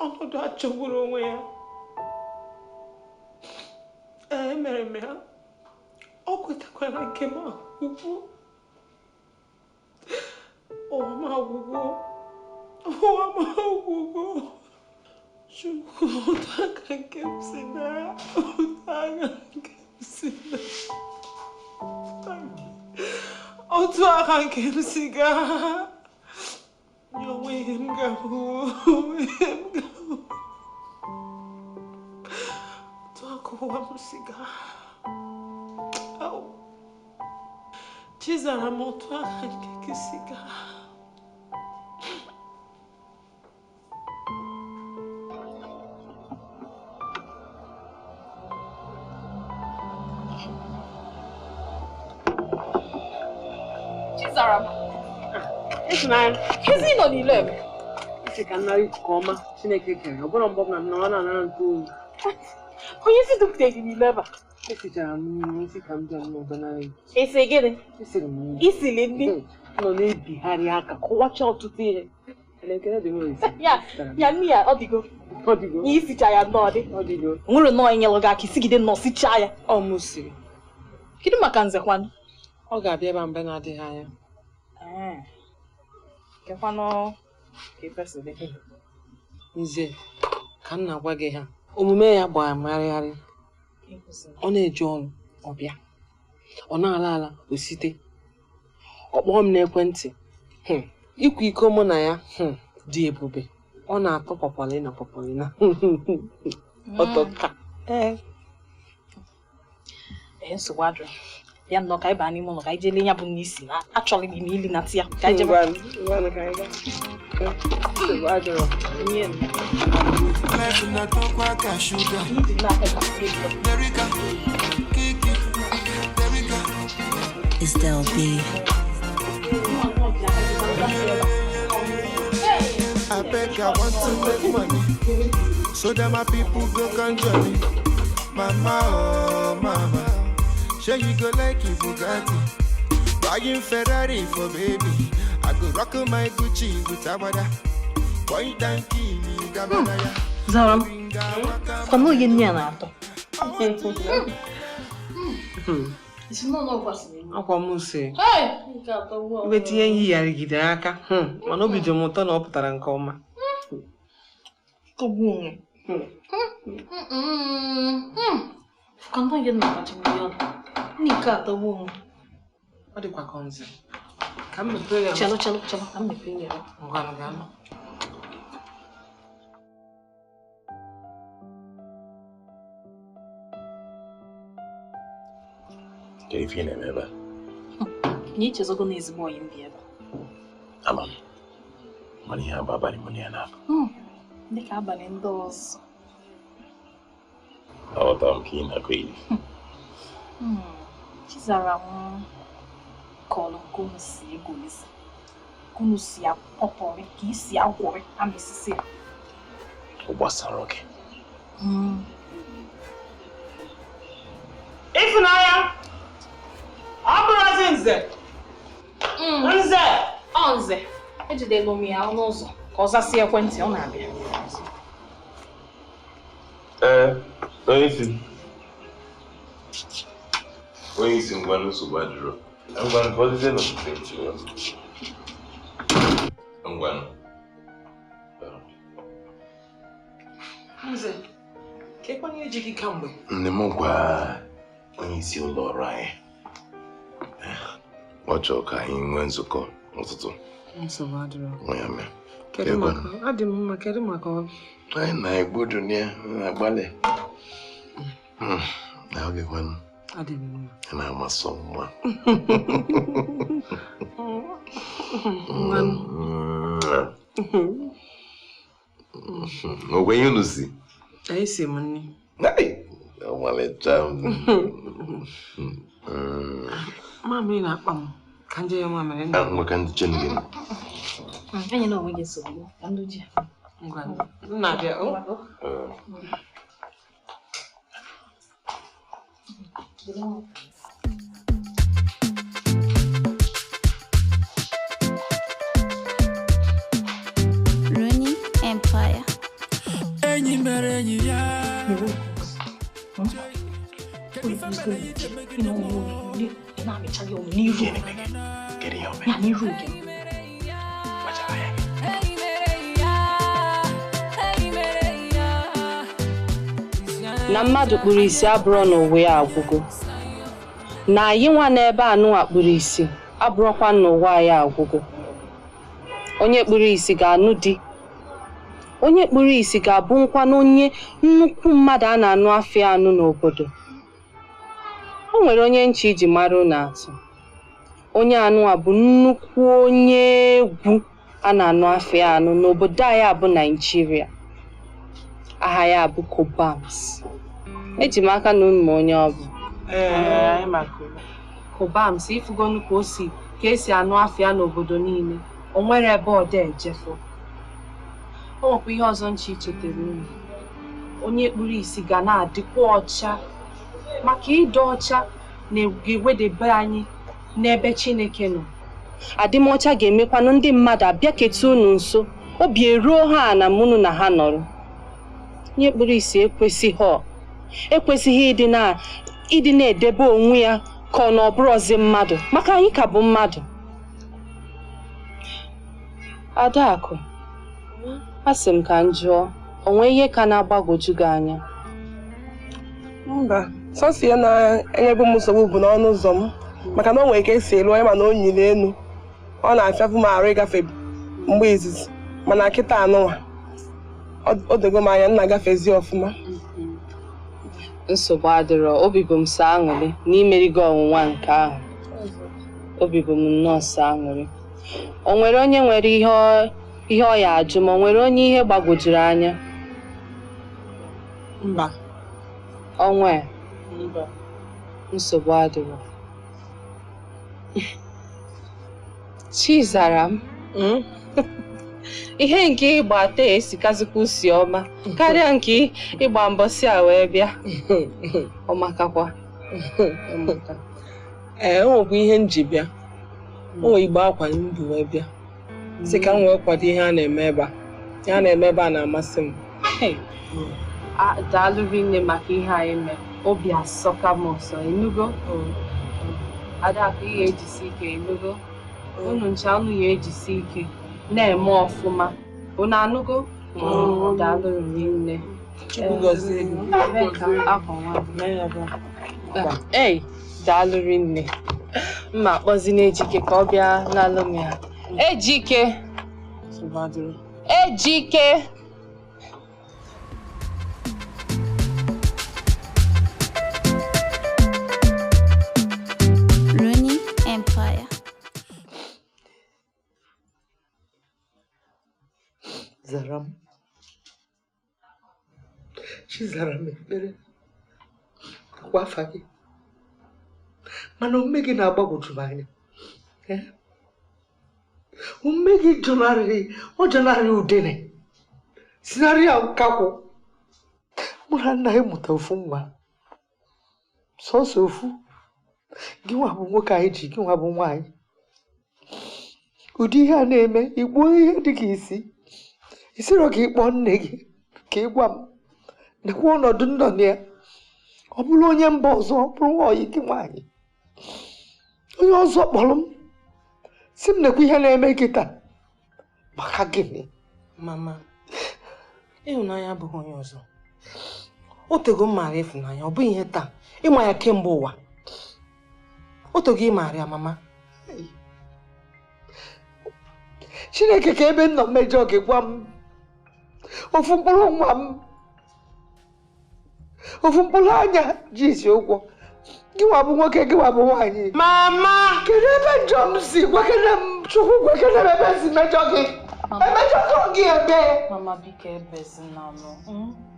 ọnọdụ a chọgburu onwe ya. Ee, emere m ya. O kwetakwara nke m agwụgwọ. Ụwa m agwụgwọ. Ụwa m agwụgwọ. Chukwu, otu aka nke m si daa. Otu aka nke m si daa. Otu aka nke m si gaa. Nye onwe ihe m ga-ahụ, onwe ihe m ga-ahụ. Otu aka ụwa m si gaa. Au. Chizara m otu aka nke gị si gaa. Chizaram. Ifunanya. Kezi nọ n'ile ebe. Isi ka nnara ikuku ọma Chineke kere. Ọ bụrụ mgbe ọbụla m nọrọ na-anara nke oyi. Onye si dupụta gị n'ile ebe a? Esichara m nri, isi ka m bịa n'ụdọ nara ikuku. Esi gịnị? Esiri m nri. Isili nri? Nọ na-ebigharị aka kọwacha ọtụtụ ihe. Elekere dị m esi. Ya nri ya ọ dịgo. Ọ dịgo. Ya isicha ya nnọọ dị. Ọ dịgo. Nwere nnọọ enyelụ gị aka isigide nnọọ sichaa ya. Ọ mụ siri. Kedu maka nzekwanụ? Ọ ga-abịa ebe a mgbe na-adịghị anya. Kekwanụ ka ife si dị. Nze, ka m na-agwa gị ha, omume ya gbara marịgharị. Ọ na-eje ọrụ, ọ bịa. Ọ na-ala ala, o site. Ọ kpọọ m n'ekwentị. Ịkwa iko mụ na ya dị ebube. Ọ na-atọ pọpọlịna pọpọlịna. Ọ tọka. Ee. Ee, nsogbu adịrọ. Ya nnọọ ka anyị baa n'ime ụlọ ka anyị jee lee ya bụ n'isi na achọghị m ili na tia ka anyị jebe. Ngwanụ ka anyị gaa. Nsogbu adịrọ. Life na-atọkwa ka shuga. Derika, Kiki, Derika. It's Del B. I beg, I want to make money so that my people go can jolly. Mama, oh mama, sure you go like a Bugatti, buying Ferrari for baby. I go rock my Gucci with Abada. Point and kill me, Gabanaya. Zara, kwa oge nne ya na-atọ. Akwa m si. Iwe tinye ihe yigharịgidere aka, mana obi dị m ụtọ na ọ pụtara nke ọma. Ọ dịkwa ka nze. Ka m mepee ya. Chelụ, chelụ, chelụ, ka m mepee ya. Ngwanụ gaa. Kedu ife ị na-eme ebe a? Na ichezogo na ezigbo ọyị m bi ebe a. Ama m. Mana ihe a bụ abalị mụ na ya na-abụ. Dịka abalị ndị ọzọ. Aghọtara m ka ị na-akọ iri. Chizara m kọlụ nke unu si egolisi, ka unu si akpọtọrị, ka isi agwọrị amịsịsị ya. Ọ gbasara gị. Ịfụnanya, ọ bụrụzi nze. Nze! Ọ nze, ejidela m ya ọnụ ụzọ ka ọ zasị ekwentị, ọ na-abịa. Ee, onye isi. Onye isi ngwa nsogbu adịrọ. Ngwa ka ọ dịzie n'ụtụtụ echi. Ngwa. Nze, ka ekwenye eji gị kamgbe? Nne m gwa onye isi ụlọ ọrụ anyị. Ọ chọrọ ka anyị nwee nzukọ n'ụtụtụ. Nsogbu adịrọ. Ya mere. Kedu maka adị m mma, kedu maka ọ? Anyị na-egbu dunia, na-agbalị. Na oge kwanụ. Adị m mma. Ị na-amasị mma. Ogwe ihe unu si? Anyị si m nri. Ọmalịcha m. Mamịrị na-akpa m. Ka nje ya mamịrị. Ngwa ka ndị chen gị. Anyị na onwe gị nsogbu. Ka ndụ ji. Ngwa, m na-abịa. Rooney Empire. Enyi mere enyi ya. Na mmadụ kpuru isi abụrọ n'ụwa ya agwụgo. Na anyị nwa n'ebe anụnwa kpuru isi abụrọkwa n'ụwa ya agwụgo. Onye kpuru isi ga-anụ di. Onye kpuru isi ga-abụ nkwa n'onye nnukwu mmadụ a na-anụ afịa anụ n'obodo. O nwere onye nche iji mara unu atụ. Onye anụnwa bụ nnukwu onye egwu a na-anụ afịa anụ n'obodo anyị bụ Naịjirịa. Aha ya bụ Cobams. Eji m aka na unu ma onye ọ bụ. Cobams, ifugonu ka o si ka esi anụ afịa n'obodo niile. O nwere ebe ọ dị ejefo. O nwekwa ihe ọzọ nche ichetara unu. Onye kpuru isi ga na-adịkwa ọcha, maka ịdị ọcha na-ewedebe anyị n'ebe Chineke nọ. Adịmọcha ga-emekwanụ ndị mmadụ abịaketa unu nso, obi eruo ha na mụnụ na ha nọrọ. Onye kpuru isi ekwesịghị ịdị na-edebe onwe ya ka ọ na ọ bụrụzi mmadụ, maka anyị ka bụ mmadụ. Adakụ, asị m ka m jụọ, o nwee ihe ka na-agbagwoju gị anya? Mba, sọsọ ya na-enyebu m nsogbu bụ n'ọnụ ụzọ m, maka na o nwere ka esi elu onye mana o nyiri elu. Ọ na-afịafụ m arụ ịgafe mgbe izizi, mana kịta anụnwa o dogo m anya m na-agafezi ọfụma. Nsogbu adịrọ, obi bụ m sọ aṅụrị na imerigo ọnwụnwa nke ahụ. Obi bụ m nnọọ sọ aṅụrị. O nwere onye nwere ihe ọ ya ajụ, ma o nwere onye ihe gbagwojuru anya? Mba. Onwe? Mba. Nsogbu adịrọ. Chizara m. Ihe nke ịgba tee esikazikwa usi ọma karịa nke ịgba mbọsị a wee bịa. Ọ makakwa. Ee, o nwekwa ihe m ji bịa. O nwere igbe akwa m bu wee bịa. Sị ka m wee kwado ihe a na-eme ebe a. Ihe a na-eme ebe a na-amasị m. Daalụ rinne maka ihe anyị mere. Obi asọka m ụsọ, ịnụgo? Adakụ, ihe ejisi ike, ịnụgo? Unu ncha unu ya ejisi ike na-eme ọfụma. Unu anụgo? Daalụ rinne. Chukwu gọzie gị. Ei, daalụ rinne. Mma akpọzi n'Ejike ka ọ bịa n'alụ m ya. Ejike! Ejike! Rooney Empire. zara m. Chi zara m ekpere. Akwa afa gị. Mana omume gị na-agbagwoju m anya. Omume gị jọnarịrị, ọ jọnarịrị udene. Sinarị ya nkakwụ. Mụ na nna anyị mụta ofu nwa. Sọsọ ofu. Gị nwa bụ nwoke anyị ji, gị nwa bụ nwaanyị. Ụdị ihe a na-eme, igbuo ihe dị ka isi. Isiro ka ị kpọọ nne gị ka ị gwa m. Nekwa ọnọdụ nọ na ya. Ọ bụrụ onye mba ọzọ, ọ bụrụ nwa ọyị gị nwaanyị. Onye ọzọ kpọrọ m. Si m nekwa ihe na-eme gị taa. Maka gịnị? Mama, ịhụnanya abụghị onye ọzọ. O tego m maara ịfụnanya, ọ bụghị ihe taa. Ịma ya kemgbe ụwa. O tego ị maara ya, mama. Chineke ka ebe m nọ mmejọ gị gwa m. Ofu mkpụrụ nwa m. Ofu mkpụrụ anya ji isi ụgwọ. Gị nwa bụ nwoke, gị nwa bụ nwaanyị. Mama! Kedu ebe njọ m si gwakene m Chukwu gwakene m ebe si mejọ gị? Emejọgo gị ebe? Mama, biko ebezina nụ.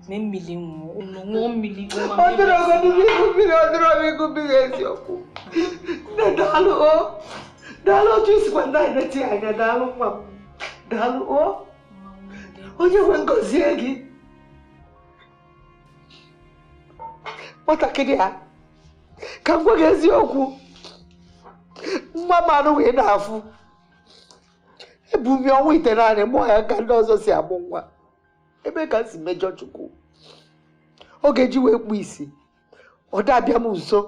Mee mmiri ṅụọ mmiri. Ọ dịrọ ịgụ mmiri, ọ dịrọ ịgụ mmiri eziokwu. Nne daalụ o. Daalụ otu isikwa ndị anyị na-eti anya, daalụ nwa m. Daalụ o. Onye nwe ngọzie gị. Nwatakịrị a, ka m gwa gị eziokwu. Nwa m anụ wee na-afụ. Ebu m ọnwa ite naanị mụọ ya ka ndị ọzọ si amụ nwa. Ebe ka m si mejọ Chukwu. Ọ ga-eji wee kpuo isi. Ọ dabịa m nso.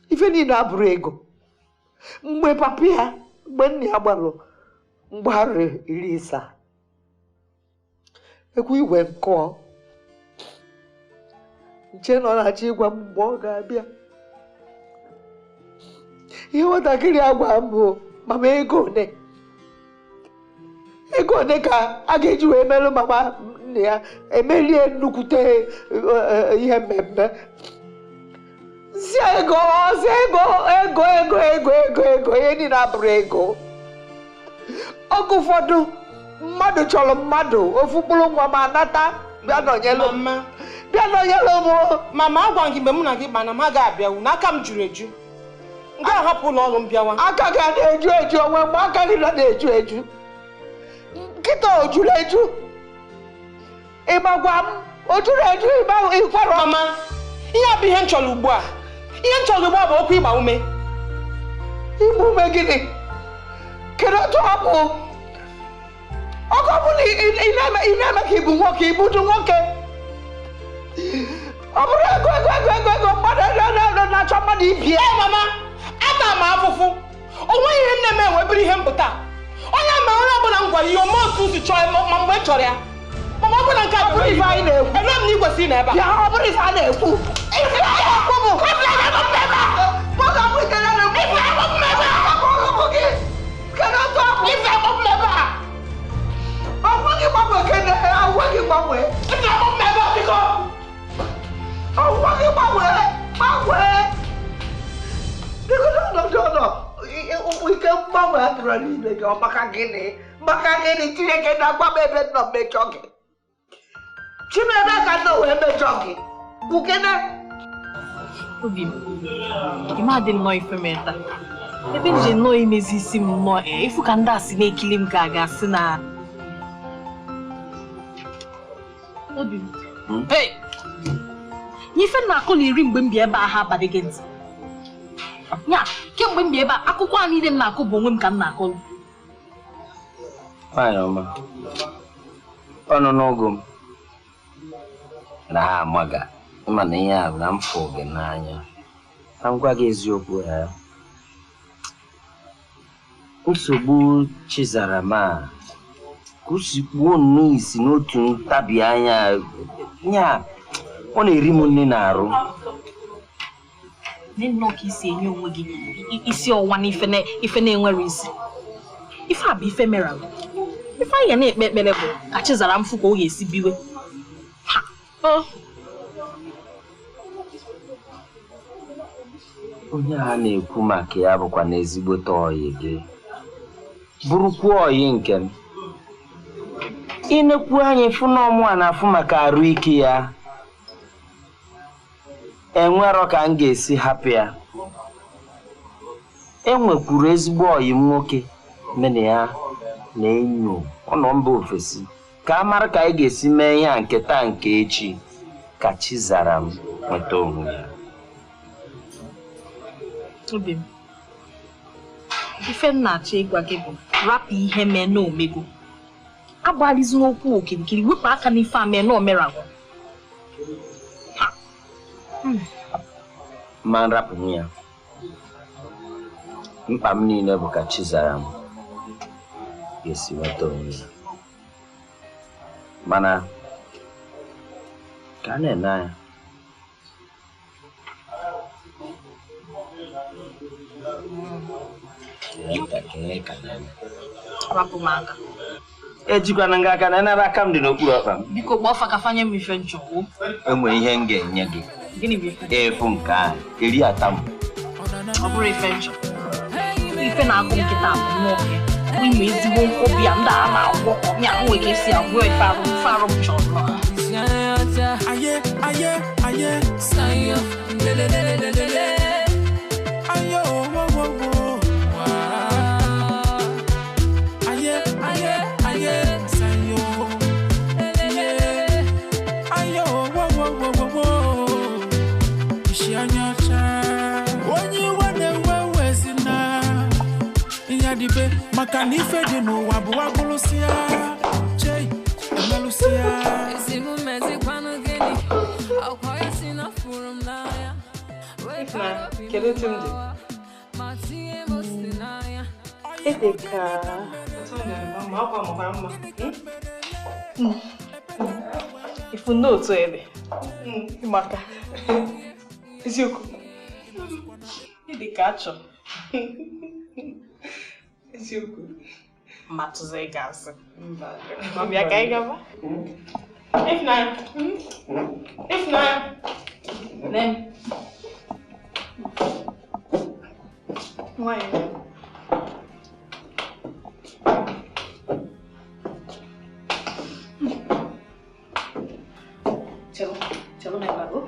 Ife niile abụrụ ego. Mgbe papa ya, mgbe nna ya gbalụ mgbarụ 70. Ekwu igwe m kụọ. Nche nọ na-achọ ịgwa m mgbe ọ ga-abịa. Ihe nwatakịrị a gwa m bụ mama ego one. Ego one ka a ga-eji wee merụ mama nna ya emerie nnukwute ihe mmemme. Si ego, si ego, ego, ego, ego, ego, ego, ihe niile abụrụ ego. Oge ụfọdụ mmadụ chọrọ mmadụ ofu mkpụrụ nwa ma nata bịa nọnyelụ m. Bịa nọnyelụ m. Mama, agwa gị mgbe mụ na gị gbana m agaghị abịawu n'aka m juru eju. M ga-ahapụ ụlọ ọrụ m bịawa. Aka gị a na-eju eju onwe mgbe aka gị nọ na-eju eju. Nkịta o juru eju. Ịgbagwa m o juru eju ịkwara. Mama, ihe a bụ ihe m chọrọ ugbu a. Ihe m chọrọ ugbu a bụ okwu ịgba ume. Ịgba ume gịnị? Kedu otu ọ bụ? Ọkụ ọ bụ na ị na-eme ka ị bụ nwoke, ị bụdu nwoke. Ọ bụrụ ego ego ego ego ego mmadụ na-achọ mmadụ ibie. Mama, ata m afụfụ. O nweghị ihe nne m enwebiri ihe m bụ taa. Onye mere onye ọbụla m gwara ihe ome otu si chọọ ma mgbe m chọrọ ya. Mama, ọ bụrụ na nke a bụ ife anyị na-ekwu. Ele m na ị kwesịrị na ebe a. Ya, ọ bụrụ ife a na-ekwu. Ife a na-ekwu bụ. Ife a na-ekwu ebe a. Nwoke ọ bụ ite na na-ekwu. Ife a na-ekwu ebe a. Ọ bụ gị. Kedu otu ọ bụ? Ife a na-ekwu ebe a. Ọgwụ gị gbanwee kene, ọgwụ gị gbanwee. Ife a na-ekwu ebe a biko. Ọgwụ gị gbanwee, gbanwee. Biko n'ọnọdụ ọnọ, ike mgbanwe adịrọ n'ime gị, ọ maka gịnị? Maka gịnị Chineke na-agwa m ebe nọ mmejọ gị? Chimebe ka nọ wee mejọ gị. Kwukene. Obi m, ị ma dị nnọọ ife mere taa. Ebe m ji nnọọ imezi isi m nnọọ, ịfụ ka ndị a si na-ekili m ka a ga-asị na Obi m. Hey! Ife m na-akụ na iri mgbe m bi ebe a ha abalị gị ntị. Ya, kemgbe m bi ebe a, akụkọ a niile m na-akụ bụ onwe m ka m na-akụ. Nwaanyị ọma, ọnụ n'ọgụ m na ha amaga, ịma na ihe a bụ na m fụ gị n'anya. Ka m gwa gị eziokwu ya. Nsogbu Chizara m a, ka o si kpuo nnọọ isi n'otu ntabi anya, ya, ọ na-eri m nne na-arụ. Nnọọ ka isi enye onwe gị isi ọwa na ife na-enwere isi. Ife a bụ ife mere alụ. Ife anyị ga na-ekpe ekpere bụ ka Chizara m fụ ka ọ ga-esi biwe. Ha! Ọ! Onye a na-ekwu maka ya bụkwa na ezigbote ọyị gị. Bụrụkwa ọyị nke m. Inekwu anya ịfụ na ọmụ a na-afụ maka arụ ike ya. Enwerọ ka m ga-esi hapụ ya. Enwekwuru ezigbo ọyị m nwoke mene ya na-enyo ọ nọ mba ofesi ka a mara ka anyị ga-esi mee ihe a nke taa nke echi ka Chizaram nweta onwe ya. Obi m, ife m na-achọ ịgwa gị bụ rapụ ihe mee na omego. Agbalizina okwu okirikiri, wepụ aka n'ife a mee na omeragwu. Ma nrapụ ya. Mkpa m niile bụ ka Chizaram ga-esi nweta onwe ya. Mana ka a na-ene anya. Rapụ m aka. Ejikwana nga aka na ebe aka m dị n'okpuru ọkpa m. Biko gbaa ọfa ka fanye m ife nchọgbu. Enwere ihe m ga-enye gị. Gịnị bụ ife? Efu nke ahụ, eri ata m. Ọ bụrụ ife nchọ. Ife na-agụ m nkịta bụ nwoke. Ime ezigbo obi a ndị a na-agwọ ya nwe ka esi agwọ ife arụ m chọrọ. Aye, aye, aye. Sayo, lele lele lele le. Ayo, wo wo wo. Aye, aye, aye. Sayo, lele lele. Ayo, wo wo wo wo wo. Ishi anya ọcha. Onye iwe na-ewe wezina. Ịnyadibe maka na ife dị n'ụwa bụ agụlụsịa. Chei, emelụsịa. Esi m mezikwanụ gịnị? Ọkwa ya si na fụrụ m n'anya. Ifna, kedu otu m dị? Ma tinye m ose n'anya. Ede ka ma akwa makwara mma. Ifu n'otu ebe. Maka. Eziokwu. Ịdị ka achọ. Eziokwu. Ma tụzọ ị ga-asị. Mba. Ma bịa ka anyị gaba. Ifnanya. Ifnanya. Nne m. Nwanyị. Chelo, chelo na ebe a, o.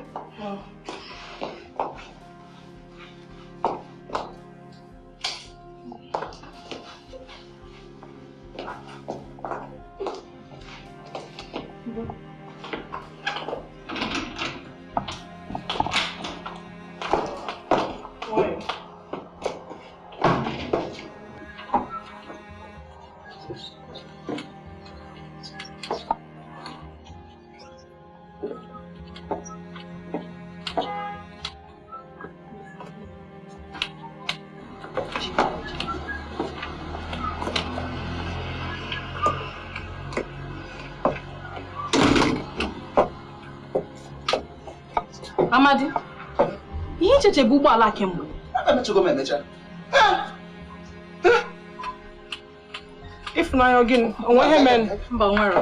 Amadi, ihe icheche bụ ụgbọala kemgbe. Emechego m emecha. Ifunanya gịnị? O nwe ihe mere? Mba, o nwere.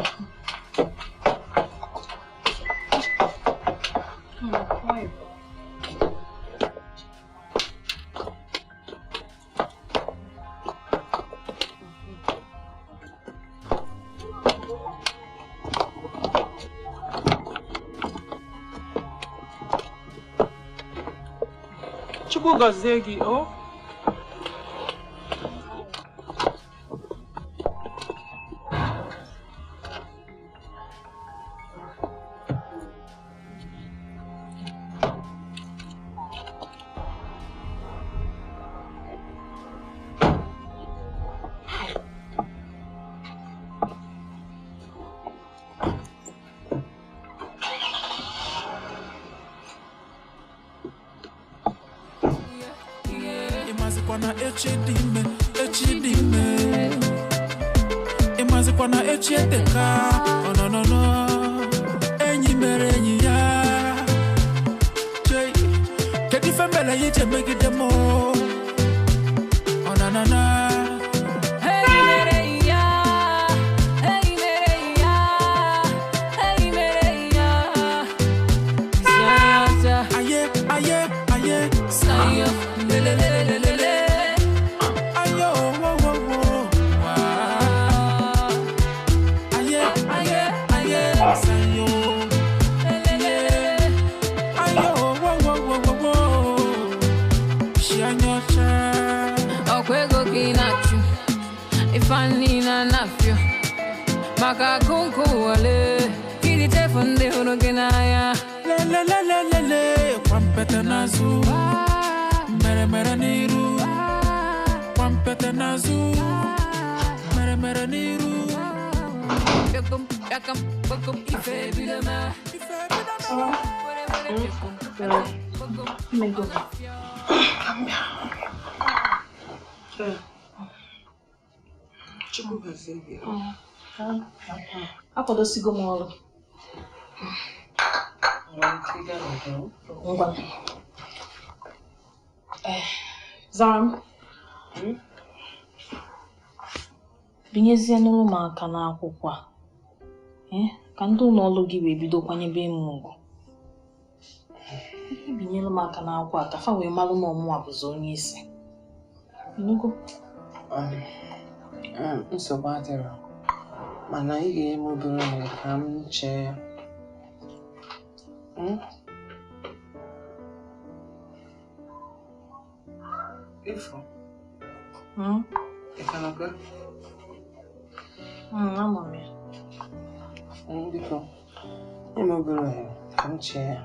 Chukwu gọzie gị, o. Ịmazikwa na echi dị ime, echi dị ime. Ịmazikwa na echi eteka, ọnọnọnọ. Enyi mere enyi ya. Chei, kedu ife mere ya iji emegide m? Ọnanana. Enyi mere enyi ya. Enyi mere enyi ya. Enyi mere enyi ya. Sayo, aye, aye, aye. Sayo, lele lele lele le. Ayo, wo, wo, wo. Aye, Fanny na nafio maka kunku wale kidi chefu ndi hụrụ gị n'anya. Le le le le le le kwampete n'azụ mere mere n'iru kwampete n'azụ mere mere n'iru. Bịakum bịakam gbakum ife ebido ma were were bịakum bịakam gbakum. Mmego. Chukwu gọzie gị. Akwadosigo m ọrụ. Ngwa. Zara m. Binyezie n'ụlọ m aka n'akwụkwọ a. Ka ndị ụlọ ọrụ gị wee bido kwanyebe m ugwu. Binyere m aka n'akwụkwọ a ka fa wee malụ na ọmụwa bụzi onye isi. Ịnụgo? Nsogbu adịrọ, mana ị ga-enye m obere ohere ka m chee ya. Ifo? Ị ka nọkwa? Anọ m ya. Biko, nye m obere ohere ka m chee ya.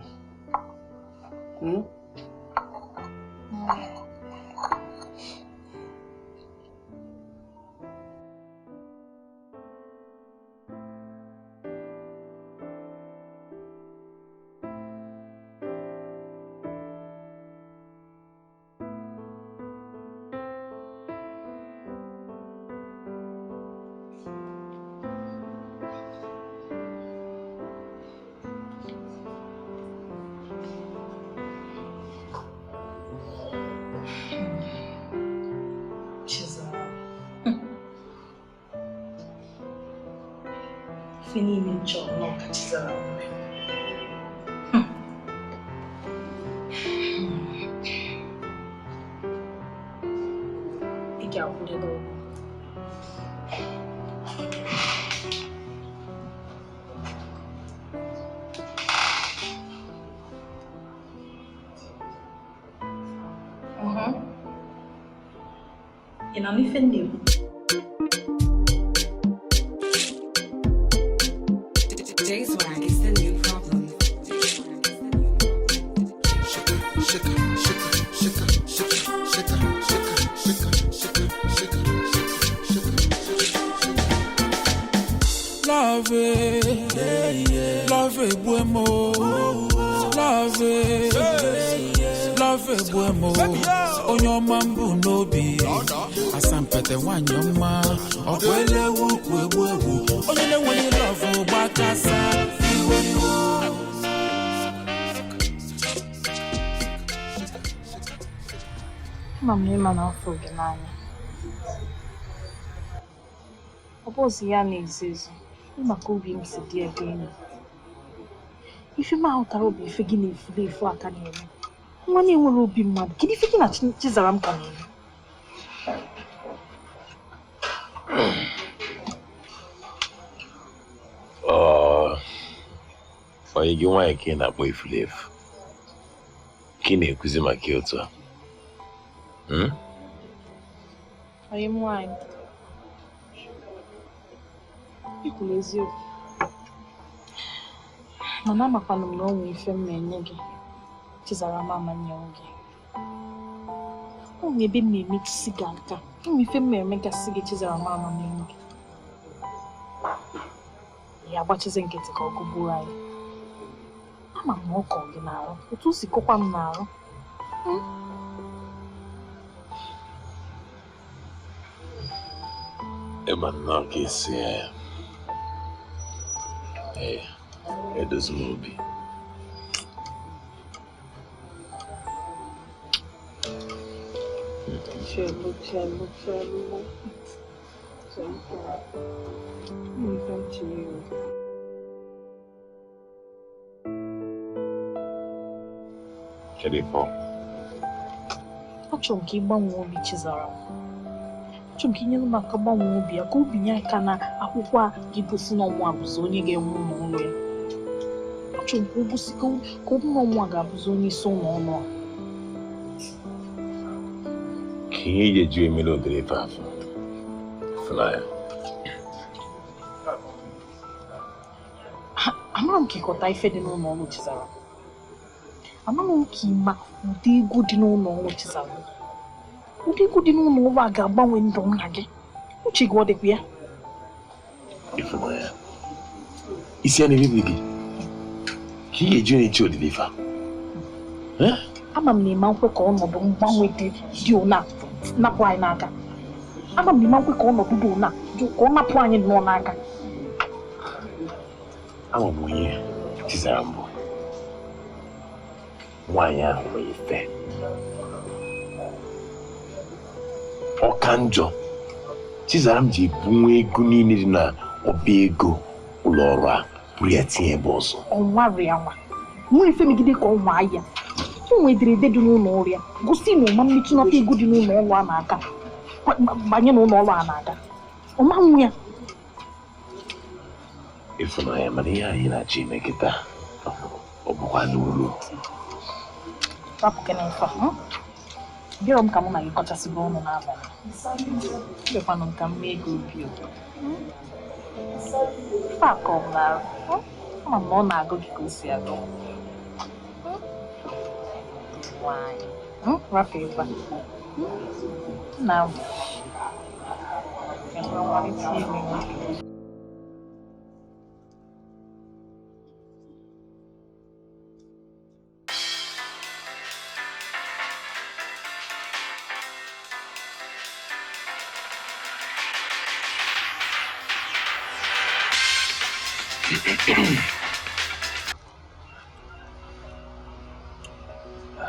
Ife niile m chọrọ nọ ka Chizara nwere. Ị ga-akwụrịrị ụgwọ. Ị na-anụ ife m na-ekwu? J-Swag is the new problem. Shaka, shaka, shaka, shaka, shaka, shaka, shaka, shaka, shaka, shaka, shaka, shaka. Love it, love it, bueno. Love it, love it, bueno. Onye ọma mbụ n'obi, asampete nwanyị ọma, ọ bụ elewu ukwu egbu egbu, onye na-enweghị love gbakasa iwe iwe. Ama m na ịma na afọ gị n'anya. Ọ bụzi ya na-ezo ezo, maka obi m si dị ebe ị nọ. Ife m ahụtara obi ife gị na-efuru efu aka na-eme. Nwa na-enwere obi mmadụ, kedu ife gị na Chizara m ka na-eme? Onye gị nwaanyị ka ị na-akpọ efulefu, ka ị na-ekwuzi maka ya otu a? Onye m nwaanyị, i kwuru eziokwu, mana amakwanụ m na o nwee ife m na-enye gị Chizara m ama nyenwu gị. O nwee ebe m na-emetụsị gị aka, o nwee ife m na-emegasị gị Chizara m ama nyenwu gị. Ya agbachizi nkịtị ka ọ gụgbuo anyị. Ama m na ọ kọọ gị n'arụ, otu o si kọkwa m n'arụ. Ịma nnọọ ka esi edozi m obi. Chelu, chelu, chelu. Chelu. Ife m chere. Kedu ife ọ? Achọrọ m ka ị gbanwee obi Chizara m. Achọrọ m ka ị nyere m aka gbanwee obi ya, ka o binye aka na akwụkwọ a ga-egosi na ọmụ a bụzi onye ga-enwe ụlọ ọrụ ya. Achọrọ m ka o gosi ka ọ bụrụ na ọmụ a ga-abụzi onye isi ụlọ ọrụ a. Ka ihe ị ga-eji emere ụdịrị ife afọ. Ifunanya. Amara m ka ịkọta ife dị n'ụlọ ọrụ Chizara. Amara m ka ịma ụdị ego dị n'ụlọ ọrụ Chizara. Ụdị ego dị n'ụlọ ọrụ a ga-agbanwe ndụ m na gị. Uche gị ọ dịkwa ya? Ifunanya, isi a na-emebi gị ka ị ga-eji na-eche odidi ife a? Ama m na ịma nkwe ka ọnọdụ mgbanwe dị ụna napụ anyị n'aka. Ama m na ịma nkwe ka ọnọdụ dị ụna ka ọ napụ anyị nnọọ n'aka. Ama m onye Chizara mbụ. Nwaanyị ahụ nwere ife. Ọka njọ Chizara m ji ebunwe ego niile dị na ọba ego ụlọ ọrụ a buru ya tinye ebe ọzọ. Ọnwa rịa nwa. Nwee ife megide ka ọnwa ya. O nwere ederede dị n'ụlọ ọrụ ya gosi na ụma mmetụnata ego dị n'ụlọ ọrụ a na-aka banye n'ụlọ ọrụ a na-aga. Ọma nwe ya. Ifunanya, mana ihe anyị na-achọ ime kịta ọ bụkwa n'uru. Rapụ kene ife a. Bịarọ m ka mụ na gị kọchasịgo ọnụ n'abalị. Bịakwanụ m ka m mee gị obi ụtọ. Ife a kọ m n'arụ. Ama m na ọ na-agụ gị ka o si agụ. Nwaanyị. Rapụ ebe a. Na enwe nmalite ime nwoke.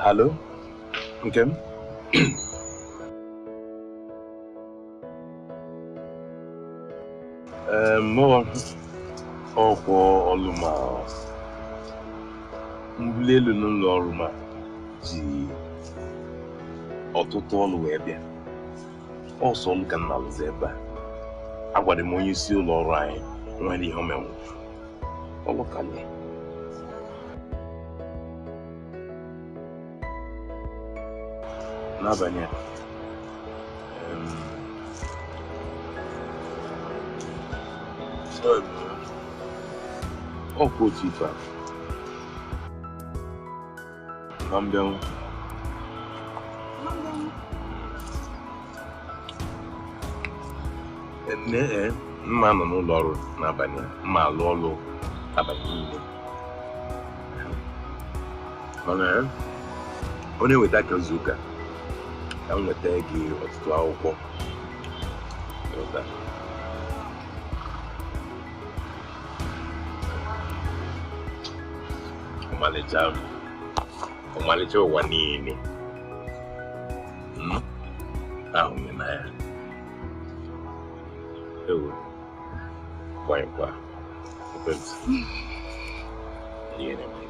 Hello, Nkem? Mụ ọkwọ ọlụ ma mbuli elu n'ụlọ ọrụ ma ji ọtụtụ ọlụ wee bịa. Ọsọ ọlụ ka m na-alụzi ebe a. Agwara m onye isi ụlọ ọrụ anyị nwere ihe o menwu. Ọlụ ka lee. N'abalị a, ọ kwụ otu ife a. Ma m bịanwụ. Nne, mma nọ n'ụlọ ọrụ n'abalị a, mma alụ ọrụ abalị niile. Mana ọ na-eweta aka izu ụka ka m nweta gị ọtụtụ akwụkwọ. Ịghọta? Ọmalịcha m, ọmalịcha ụwa niile. Ahụ m n'anya. Ewo, kwanyekwa ekwentị. Ihe na-eme.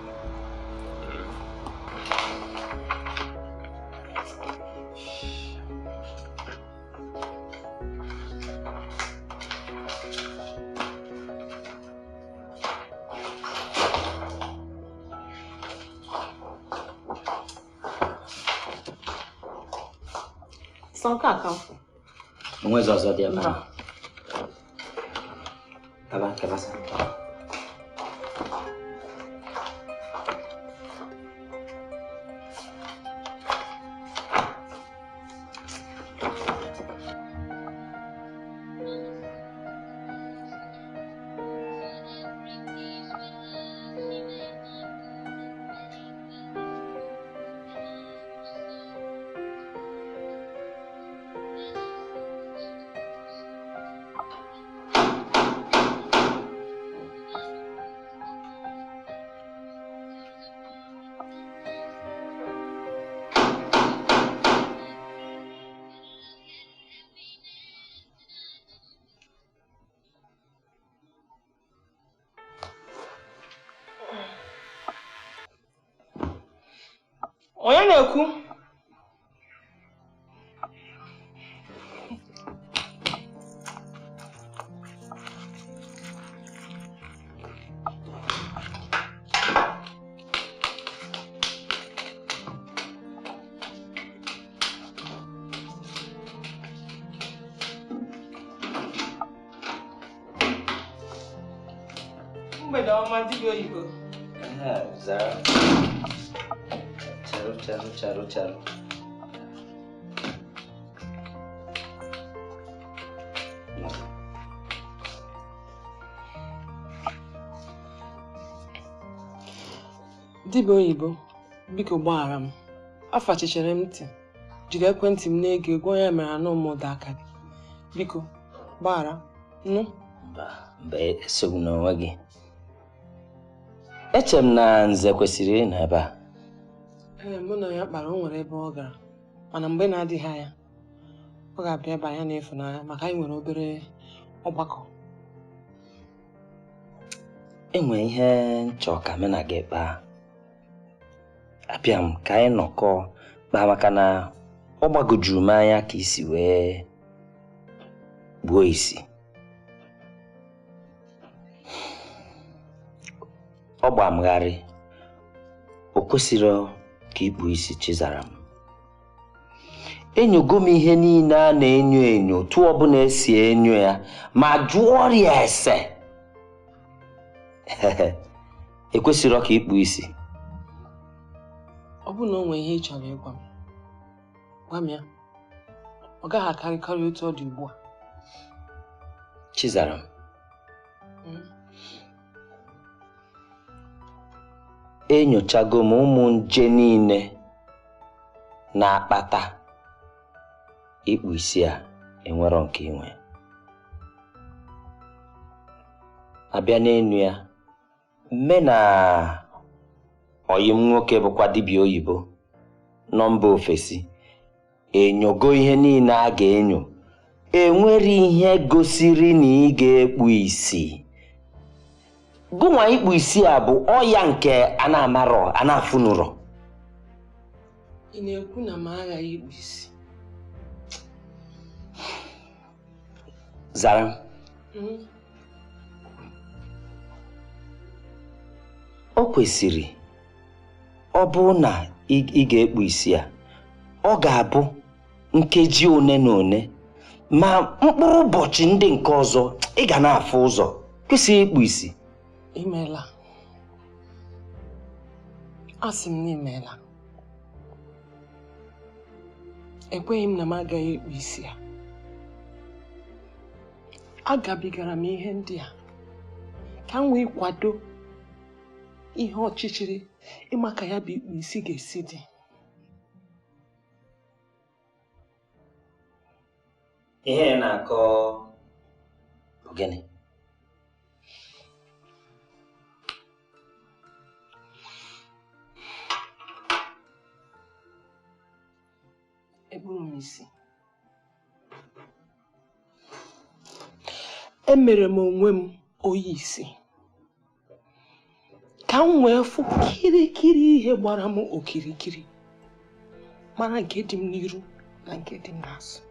Sọ nke a ka m fụ. Onwezi ọzọ dị ebe ahụ. Kaba, kebasa. Onye na-ekwu? Mgbede ọma, dibịa oyibo. Zara. Charụ, charụ, charụ, charụ. Dibịa oyibo, biko gbaghara m. Afachichere m ntị, jiri ekwentị m na-ege egwu onye mere anụ m ụda aka gị. Biko, gbaghara, nụ. Mba, esogbu n'onwe gị. Eche m na Nze kwesịrị ịnọ ebe a. Ee, mụ na ya kpara, o nwere ebe ọ gara. Mana mgbe na-adịghị anya, ọ ga-abịa ebe anya na-efunanya maka anyị nwere obere ọgbakọ. Enwe ihe nchọ ka mụ na gị kpaa. Abịa m ka anyị nọkọọ kpaa maka na ọ gbagojuru m anya ka isi wee gbuo isi. Ọ gba mgharị, o kwesịrị ka ikpu isi Chizara m. Enyogo m ihe niile a na-enyo enyo otu ọbụla esi enyo ya ma jụọ ọrịa ese. Ekwesịrị ka ikpu isi. Ọ bụrụ na o nwere ihe ị chọrọ ịgwa m, gwa m ya. Ọ gaghị akarịkarị otu ọ dị ugbu a. Chizara m, enyochago m ụmụ nje niile na-akpata ikpu isi a enwero nke inwe. Abịa n'enu ya, mme na oyi m nwoke bụkwa dibịa oyibo nọ mba ofesi enyogo ihe niile a ga-enyo, enwere ihe gosiri na ị ga-ekpu isi. Gụnwa ikpu isi a bụ ọya nke a na-amarọ, a na-afụnụrọ. Ị na-ekwu na m aghaghị ikpu isi? Zara m, o kwesịrị ọ bụ na ị ga-ekpu isi a, ọ ga-abụ nkeji one na one, ma mkpụrụ ụbọchị ndị nke ọzọ ị ga na-afụ ụzọ. Kwesịrị ikpu isi. Imeela. Asị m na imeela. Ekweghị m na m agaghị ekpu isi a. Agabigara m ihe ndị a ka m wee kwado ihe ọchịchịrị ịma ka ya bụ ikpu isi ga-esi dị. Ihe na-akọ bụ gịnị? Ekpuru m isi. Emere m onwe m onye isi ka m wee fụ kirikiri ihe gbara m okirikiri, mara nke dị m n'iru na nke dị m n'azụ.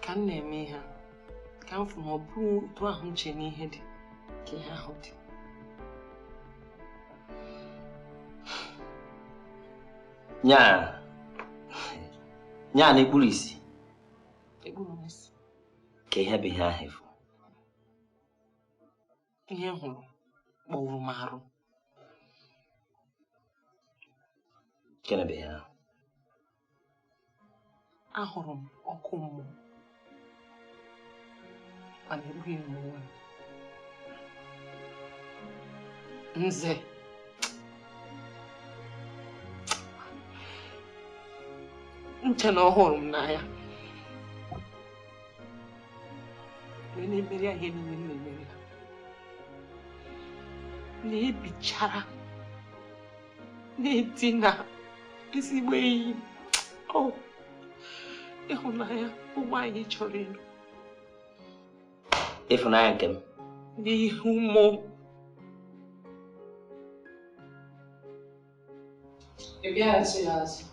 Ka m na-eme ihe a, ka m fụ na ọ bụrụ otu ahụ m che n'ihe dị ka ihe ahụ dị. Nya na ekpuru isi. Ekpuru m isi. Ka ihe bụ ihe ahụ efu. Ihe m hụrụ kpọwụrụ m arụ. Gịnị bụ ihe ahụ? Ahụrụ m ọkụ mmụọ mana ekpughị m onwe m. Nze, nche na ọ hụrụ m n'anya wee na-emeri ya ihe niile m na-emeri ya, na-ebichara, na-edina ezigbo enyi m. Ọ ịhụnanya ụmụ anyị chọrọ ịnụ. Ịfụnanya nke m? N'ihu mụ. Ị bịaghachila azụ.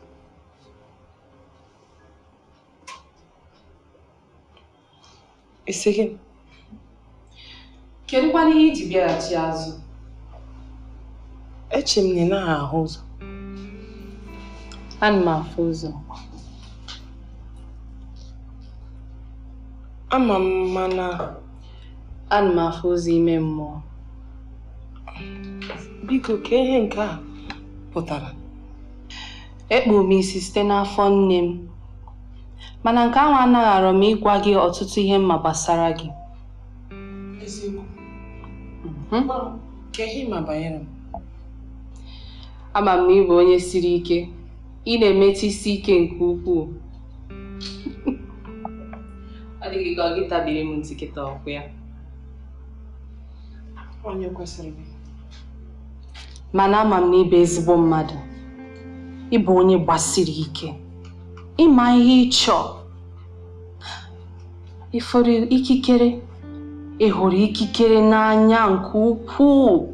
Isi gịnị? Kedụkwanụ ihe iji bịaghachi azụ? Eche m na ị naghị ahụ ụzọ. Ana m afụ ụzọ. Ama m mana Ana m afụ ụzọ ime mmụọ. Biko, ka ihe nke a pụtara? Ekpu m isi site n'afọ nne m. Mana nke ahụ anaghị arọ m ịgwa gị ọtụtụ ihe mma gbasara gị. Eziokwu. Ka ihe ma banyere m? Ama m na ị bụ onye siri ike. Ị na-emetụ isi ike nke ukwuu. Ọ dịghị ka ọ gị tabiri m ntị kịta ọkụ ya. Onye kwesịrị gị. Mana ama m na ị bụ ezigbo mmadụ. Ị bụ onye gbasiri ike. Ịma ihe ị chọọ. Ịfụrụ ikikere. Ị hụrụ ikikere n'anya nke ukwuu.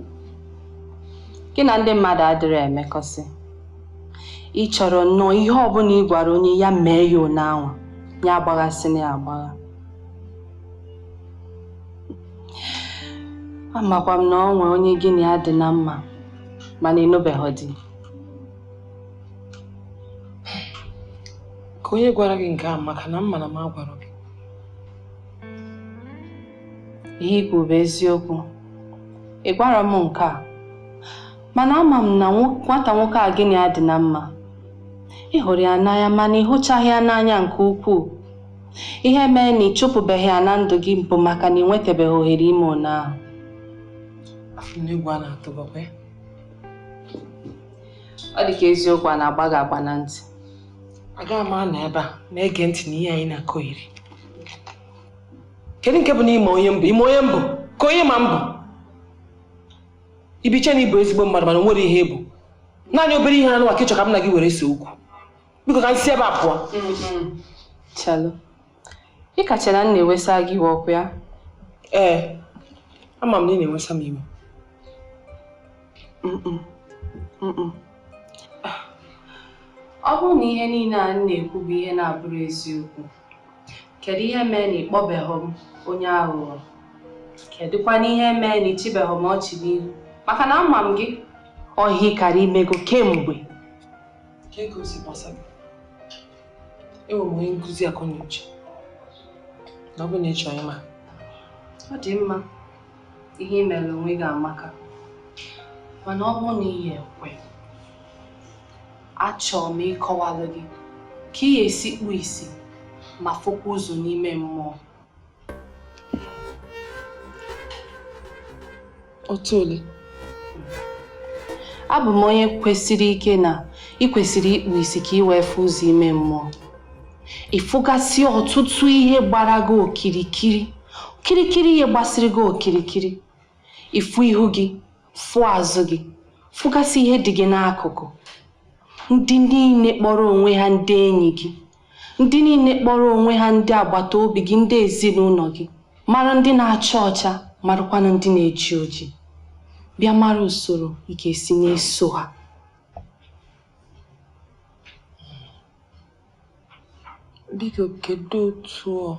Gị na ndị mmadụ adịrị emekọsị. Ị chọrọ nnọọ ihe ọbụla ị gwara onye ya mee ya ụnyaahụ, ya agbaghasịna ya agbagha. Amakwa m na ọ nwee onye gị na ya dị na mma, mana ị nụbeghị di. Ka onye gwara gị nke a maka na mma na m agwara gị. Ihe ikwu bụ eziokwu. Ị gwara m nke a, mana ama m na nwata nwoke a gị na ya dị na mma. Ị hụrụ ya n'anya mana ị hụchaghị ya n'anya nke ukwuu. Ihe mere na ị chụpụbeghị ya na ndụ gị bụ maka na ị nwetabeghị ohere ime ụnyaahụ. Egwu a na-atụbakwa ya. Ọ dị ka eziokwu a na-agba gị agba na ntị. Agaghị m anọ ebe a na-ege ntị n'ihe anyị na-akọgheri. Kedu nke bụ na ịma onye mbụ? Ịma onye mbụ? Ka onye ma mbụ? Ibiche na ịbụ ezigbo mmadụ mana o nwere ihe ịbụ. Naanị obere ihe anụ ka ịchọ ka m na gị were see okwu. Biko ka m si ebe a pụọ. Chalụ. Ị kacha na m na-ewesa gị iwe ọkụ ya? Ee, ama m na ị na-ewesa m iwe. Ọ bụrụ na ihe niile a m na-ekwu bụ ihe na-abụrụ eziokwu, kedu ihe mere na ị kpọbeghị m onye aghụghọ? Kedụkwana ihe mere na ị chịbeghị m ọchị n'ihu? Maka na ama m gị, ọhịa kara imego kemgbe. Ka o si gbasa gị? Enwere m onye nkụzi akọnuche. Na ọ bụ na ị chọrọ ịma. Ọ dị mma. Ihe ị mere onwe gị amaka. Mana ọ bụrụ na ị ekwe, achọrọ m ịkọwalụ gị ka ị esi kpuo isi ma fụkwa ụzọ n'ime mmụọ. Otu ole? Abụ m onye kwesịrị ike na ị kwesịrị ikpu isi ka ị wee fụ ụzọ ime mmụọ. Ị fụgasị ọtụtụ ihe gbara gị okirikiri, kirikiri ihe gbasiri gị okirikiri. Ịfụ ihu gị, fụ azụ gị, fụgasị ihe dị gị n'akụkụ. Ndị niile kpọrọ onwe ha ndị enyi gị, ndị niile kpọrọ onwe ha ndị agbata obi gị, ndị ezinụlọ gị, mara ndị na-acha ọcha, marakwanụ ndị na-eji oji. Bịa mara usoro ị ga-esi na-eso ha. Biko, kedu otu ọ?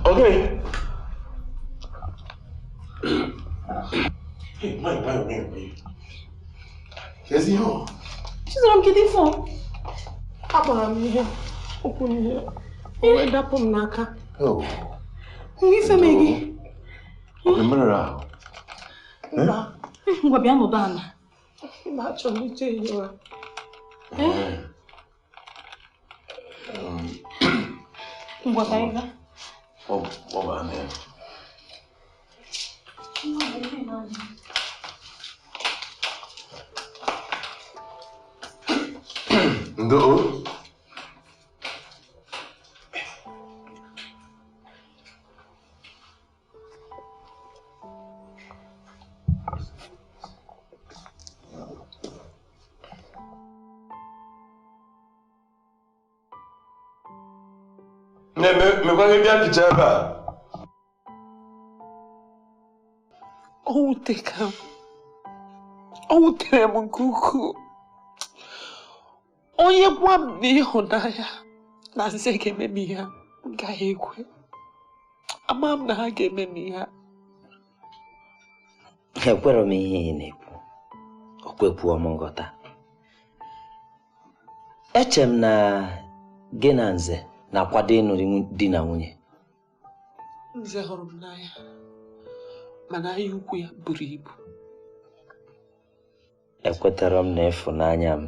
Okay. Hey, wait. Kezi ho. Chizorom kedu ife ọ? Akpọrọ m ihe. Okwu m ihe. O wee dapụ m n'aka. Oh. Ife mee gị? Ọ mere ahụ. Mba. Ngwa bịa nọdụ ala. Mba, achọrọ m iche ihe ụra. Ngwa ka anyị gaa. Ọ bụ anụ ya. Nwa bụ ihe na-adị. Ndo. Mekwa gị bịa ficha ebe a. O wuteka m. O wutere m nke ukwuu. Onye gwa m na ịhụnanya na Nze ga-eme m ihe a, m gaghị ekwe. Ama m na ha ga-eme m ihe a. Ekwerọ m ihe ị na-ekwu. O kwekwuo m nghọta. Eche m na gị na Nze na-akwado ịnụ di na nwunye. Nze hụrụ m n'anya, mana anya ukwu ya buru ibu. Ekwetara m na ịfụnanya m,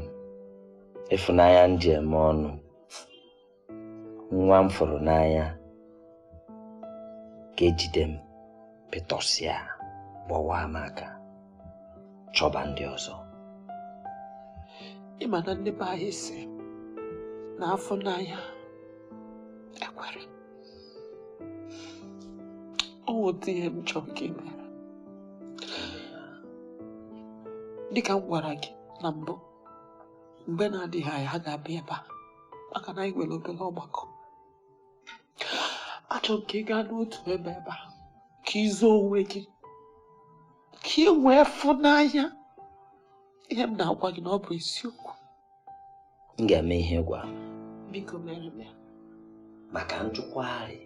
ịfụnanya m ji eme ọnụ, nwa m fụrụ n'anya ga-ejide m pịtọsịa gbọwa m aka chọba ndị ọzọ. Ị ma na ndị be anyị si na afọ n'anya ekwere. Ọ otu ihe m chọrọ ka ị mere. Dịka m gwara gị na mbụ, mgbe na-adịghị anya ha ga-abịa ebe a maka na anyị nwere obere ọgbakọ. Achọrọ m ka ị gaa n'otu ebe ebe a ka ị zoo onwe gị, ka ị wee fụ n'anya ihe m na-agwa gị na ọ bụ eziokwu. M ga-eme ihe gwa. Biko mere m ya. Maka njụkwagharị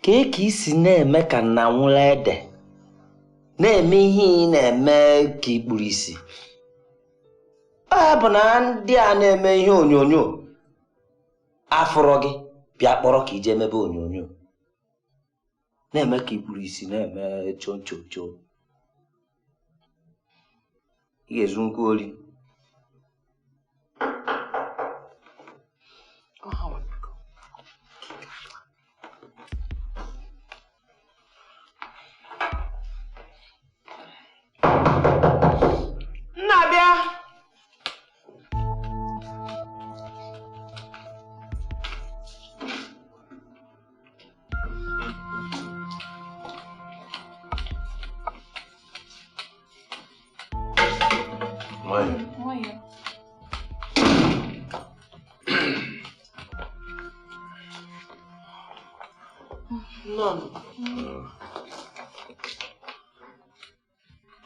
kee ka isi na-eme ka nna nwụrụ ede na-eme ihe ị na-eme ka ị kpuru isi. Ọ bụ na ndị a na-eme ihe onyonyo afụrọ gị bịa kpọrọ ka ije emebe onyonyo na-eme ka ị kpuru isi na-eme chonchocho. Ị ga-ezu nkwu ori.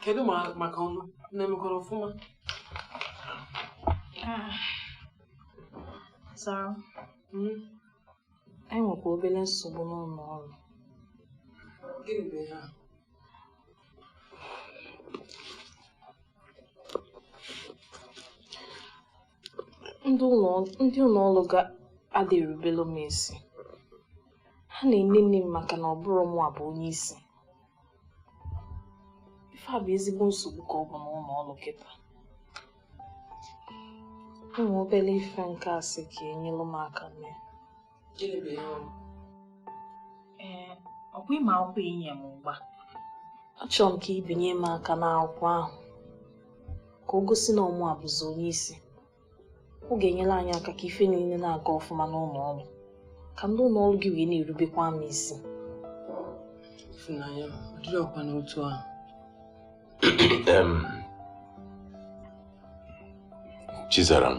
Kedu maka ọnụ na-emekwara ọfụma? Zara, anyị nwekwa obere nsogbu n'ụlọ ọrụ. Gịnị bụ ihe a? Ndị ụlọ ọrụ ga-adị erubelu m isi. Ha na-enene m maka na ọ bụrụ mụ bụ onye isi. Ife a bụ ezigbo nsogbu ka ọ bụ n'ụlọ ọrụ kịta. Ụmụ obere ife nke a sị ka enyelu m aka mee. Gịnị bụ ihe ọ? Ee, ọkwa ịma akwụkwọ inye m ugbu a. Achọrọ m ka ibinye m aka n'akwụkwọ ahụ ka o gosi na ọmụ a bụzi onye isi. Ọ ga-enyere anyị aka ka ife niile na-aga ọfụma n'ụlọ ọrụ, ka ndị ụlọ ọrụ gị wee na-erubekwa m isi. Ifunanya, ọ dịrị ọkwa n'otu ahụ. Chizaram,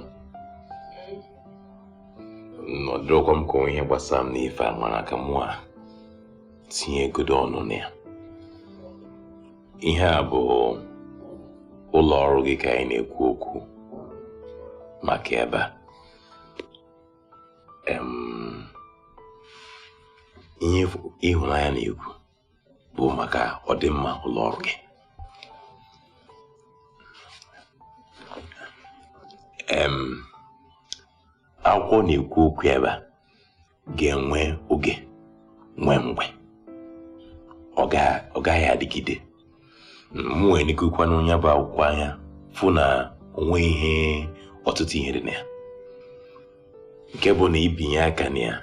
ọ dịrọkwa m ka onwe ihe gbasara m n'ife a mara aka mụ a tinye egodo ọnụ na ya. Ihe a bụ ụlọ ọrụ gị ka anyị na-ekwu okwu maka ebe a. Ihe ịhụnanya na-ekwu bụ maka ọdịmma ụlọ ọrụ gị. Akwụkwọ na-ekwu okwu ebe a ga-enwe oge nwee mgbe ọ gaghị adịgide. M nwere n'ikukwana onye bụ akwụkwọ anya fụ na onwe ihe ọtụtụ ihe dị na ya, nke bụ na ibinye aka na ya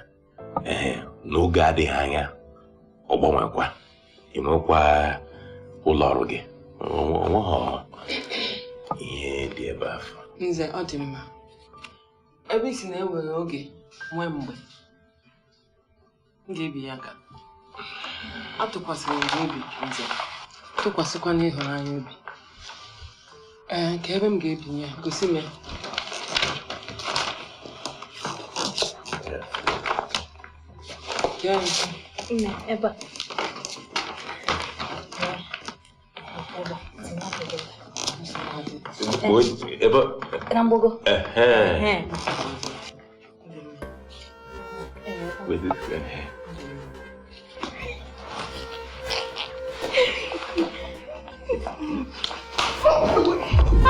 n'oge adịghị anya ọ gbanwekwa, enwekwa ụlọ ọrụ gị onweghị ihe dị ebe afọ. Nze, ọ dị mma. Ebe isi na-ewere oge nwee mgbe m ga-ebi ya aka. Atụkwasịrị m gị obi, Nze. Tụkwasịkwa n'ịhụnanya obi. Ee, ka ebe m ga-ebinye ya, gosi m ya. Nne, ebe a. Ebe na mgbogo. Ehe.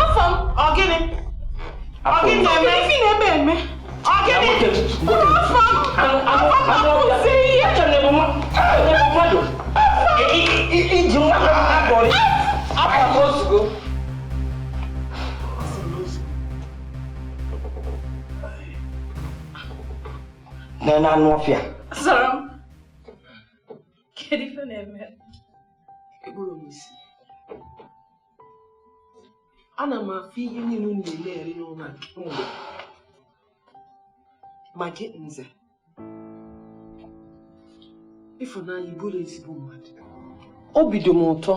Afọ m, ọ gịnị? Ọ gịnị na-eme? Ife na-eme eme? Ọ gịnị? Afọ m, afọ m akwụsị ihe. Mmadụ. Iji nwa akọrị. Afọ m ozugbo. Na anụ ọfịa. Sọrọ m. Kedu ife na-eme? Ekpuru m isi. Ana m afụ ihe niile unu na-eri n'ụlọ a kemgbe. Ma gị Nze, Ịfụnanya iburu ezigbo mmadụ. Obi dị m ụtọ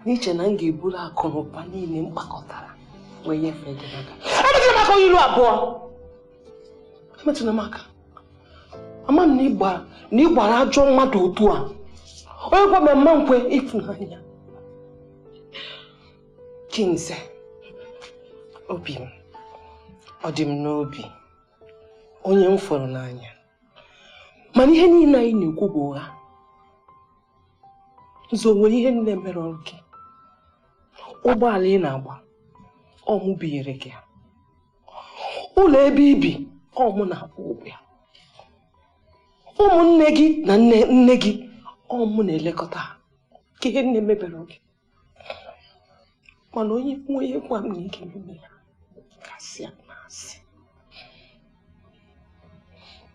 n'iche na m ga-eburu akụ na ụba niile m kpakọtara wee nyefee gị n'aka. Emetụla m aka onye ilu abụọ. Emetụla m aka. Ama m na ị gbara ajọ mmadụ otu a. Onye gwa m mma nkwe Ịfụnanya. Kinze, obi m, ọ dị m n'obi, onye m fụrụ n'anya. Mana ihe niile anyị na-ekwu bụ ụgha. Nze, o nwere ihe niile mere ọrụ gị. Ụgbọala ị na-agba, ọ mụ binyere gị ya. Ụlọ ebe i bi, ọ mụ na-akwụ ụgwọ ya. Ụmụnne gị na nne gị, ọ mụ na-elekọta ha. Ka ihe nne mebere gị. Mana onye onye gwa m na ị ga-eme ya kasị amasị.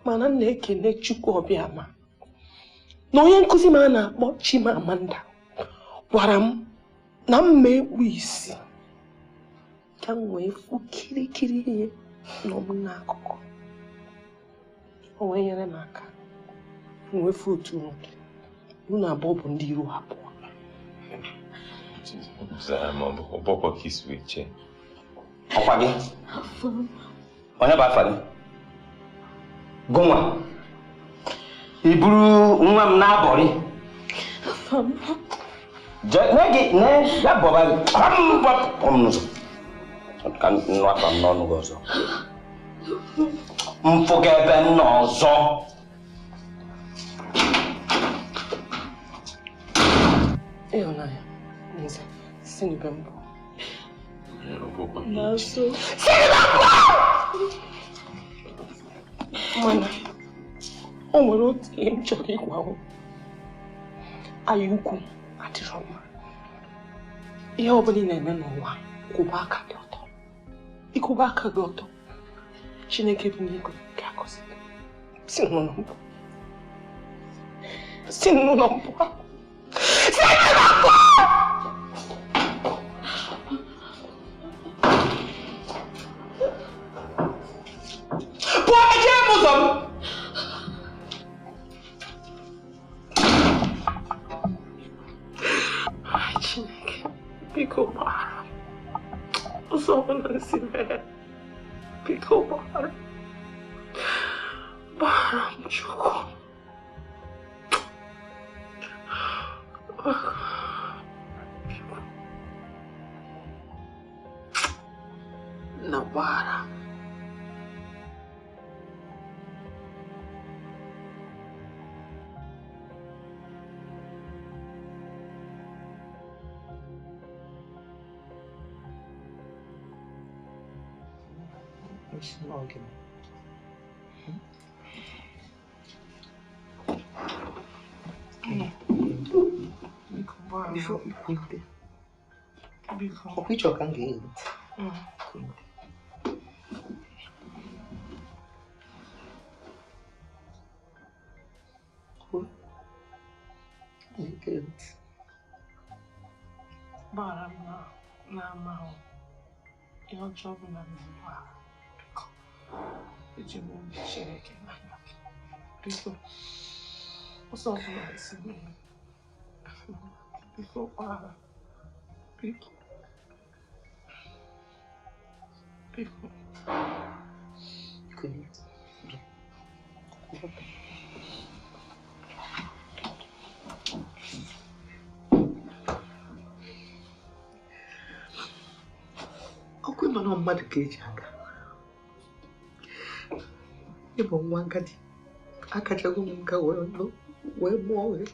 Mana m na-ekele Chukwu Obiama na onye nkụzi m a na-akpọ Chimamanda gwara m na m ma ekpu isi ka m wee fụ kirikiri ihe nọ m n'akụkụ. O wee nyere m aka m wee fụ otu nwoke. Unu abụọ bụ ndị iru abụọ. Ọkwa gị? Onye bụ afa gị? Gụnwa? I buru nwa m n'abọrị? Ya bọba gị. Pụọ m n'ụzọ. Ka nnu afa m n'ọnụ gị ọzọ. Mfụga ebe nna ọzọ. Ịhụnanya, Nze, si n'ebe m pụọ. N'azụ. Si n'ebe m pụọ! Mana o nwere otu ihe m chọrọ ịgwa unu. Anya ukwu adịrọ mma. Ihe ọ bụla ị na-eme n'ụwa, kwụba aka gị ọtọ. Ịkwụba aka gị ọtọ, Chineke bi n'igwe ga-agọzi gị. Si n'ụlọ m pụọ. Si n'ụlọ m pụọ. Si n'ụlọ m pụọ! Pụọ, mechie m ụzọ m! Ai, Chineke, biko gbaghara m. Ụzọ ọbụla m si mee, biko gbaghara m. Gbaghara m, Chukwu. Na gbaghara m. Ọkwa ịchọ ka m ga-eghe ntị. Gbaghara m na-amaghị. Ihe ọjọọ ọbụla na-egbu ahụ. Biko, eji m obi Chineke n'anya gị. Biko, ụzọ ọbụla esi mee. Biko, gbaghara. Biko. Biko. Ọkụ ịma na mmadụ ka eji aga. Ịbụ nwa agadi, akachago m nka wee nụ wee mụọ wee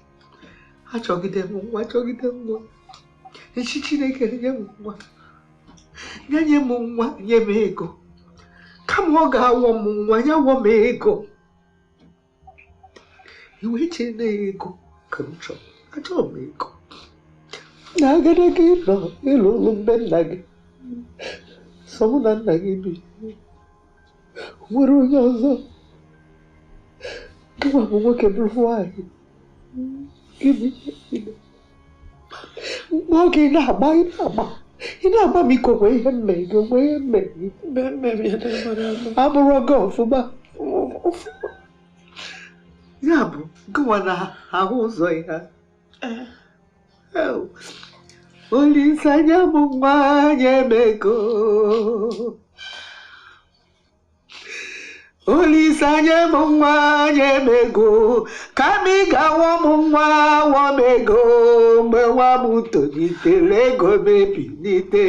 achọgide m nwa achọgide m nwa. Echi Chineke nye m nwa, nye m nwa, nye m ego. Kama ọ ga-awọ m nwa, ya wọ m ego. Iwe che na ego ka m chọrọ, achọrọ m ego. Na agadi gị nọ ịlụ ụlọ mgbe nna gị. Sọ mụ na nna gị bi. Nwere onye ọzọ. Gịnwa bụ nwoke bụrụ nwaanyị. Gịnị? Mgbe oge ị na-agba ị na-agba m iko nwee ihe mme gị nwee ihe mme gị. Abụrụ gị ọfụma. Ya bụ gịnwa na-ahụ ụzọ ya. Olise nye m nwa nye m ego. Olise nye m nwa nye m ego. Kama ị ga-awọ m nwa wọ m ego. Mgbe nwa m tolitere ego m ebilite.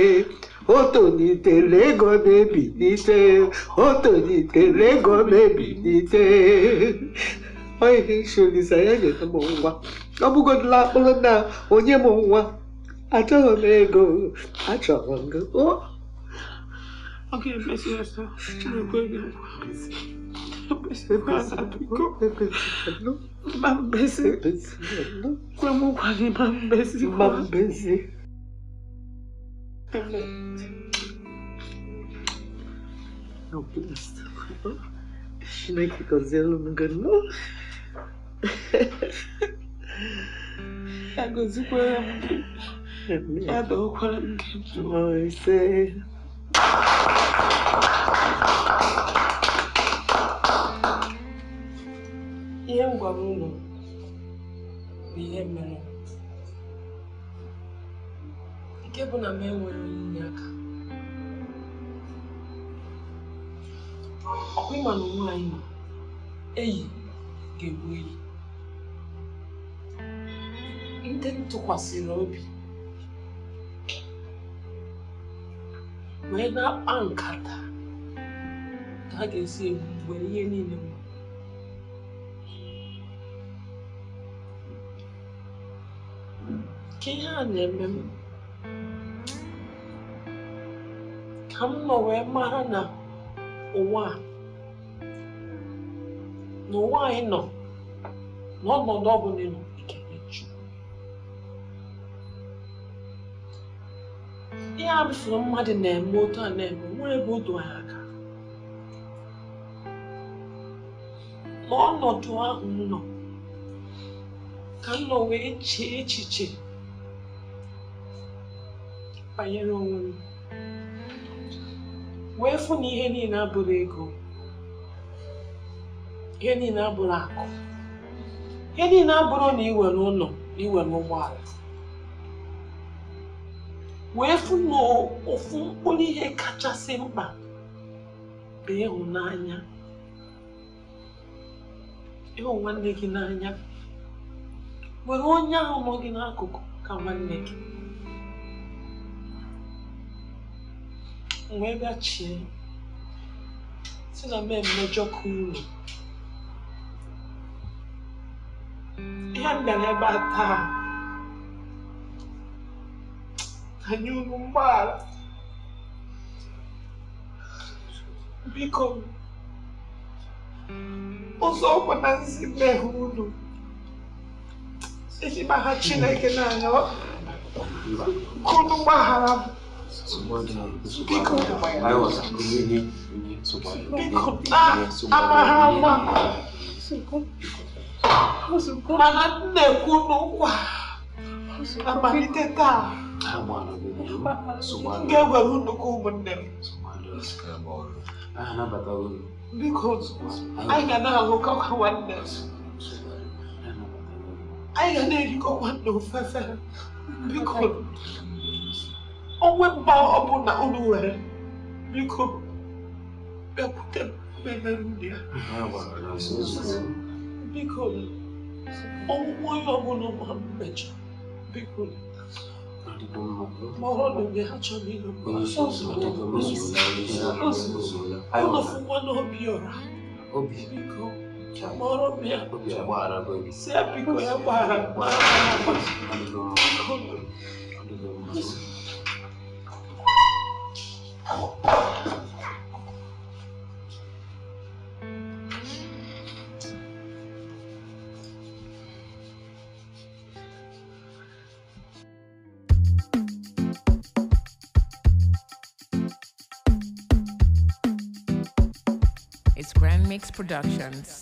O tolitere ego m ebilite. O tolitere ego m ebilite. Ọ ihe isi Olise ya nyere m nwa. Ọ bụgodila akpụrụ na onye m nwa. Achọghị m ego, achọrọ m gị. Ọ ga-emesi ọsọ, Chineke gị nkwa. Ma mbesi. Kwe m nkwa gị ma mbesi. Ma mbesi. No, blessed. Chineke gọzielu m gị nọ. Ya gọzikwara m gị. Ya dọkwara m gị. Ise. Ihe m gwara unu bụ ihe mere. Nke bụ na m enwere onye inyeaka. Ọkwa ịma na onwe anyị nọ, eyi ga-egbu eyi. Ndị m tụkwasịrị obi wee na-akpa nkata ka a ga-esi egbu mgbere ihe niile m. Ka ihe a na-eme m ka m nọ wee mara na ụwa na ụwa anyị nọ n'ọnọdụ ọbụla nọ ekele Chukwu. Ihe a bụsoro mmadụ na-eme otu a na-eme nwere ebe o do anyị aka. N'ọnọdụ ahụ m nọ ka m nọ wee chee echiche banyere onwe m wee fụ na ihe niile abụrụ ego, ihe niile abụrụ akụ, ihe niile abụrụ na iwere ụlọ na iwere ụgbọala, wee fụ na ofu mkpụrụ ihe kachasị mkpa bụ ịhụnanya, ịhụ nwanne gị n'anya, were onye ahụ nọ gị n'akụkụ ka nwanne gị. Wee bịa chie si na m emejọ ka unu. Ihe m bịara ebe a taa ka nye unu mgbaghara. Biko, ụzọ ọbụla nsi mmehie unu eji m aha Chineke n'anya ka unu gbaghara m. Biko, biko, amaghị ama mana m na-ekwu n'ụkwa amalite taa M ga-ewere unu ka ụmụnne m. Biko, anyị ga na-alụkọkwa nwanne. Anyị ga na-erikọkwa n'ofefe. Biko, onwe mba ọbụla unu nwere, biko, bịakwute m memere unu ya. Biko, ọnwụnwa onye ọbụla ma mmejọ, biko, ma ọ nụ ya achọrọ ịlụ m. Unu fụkwa n'Obiọra. Biko, kpọrọ m ya. Sị ya biko ya gbaghara gbaghara ya gbaghara. Biko. It's Grand Mix Productions.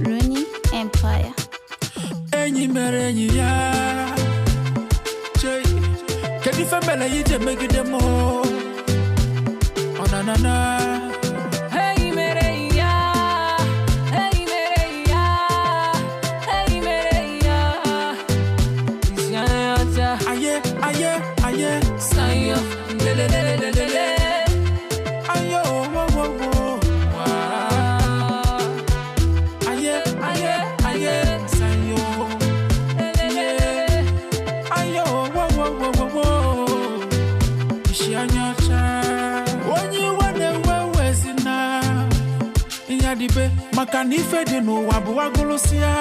Rooney Empire. Enyi mere enyi ya. Chei, kedu ife mere ya iji emegide m? Ọ na na na. Enyi mere enyi ya. Enyi mere enyi ya. Enyi mere enyi ya. Isi anya ọcha. Aye, aye, aye. Sayo, lele lele lele le. Ayo, wo wo wo. Wow. Aye, aye, aye. Sayo. Lele lele. Ayo, wo wo wo wo wo. Isi anya ọcha. Onye iwe na-ewe wezina. Ịnyadibe maka na ife dị n'ụwa bụ agụlụsịa.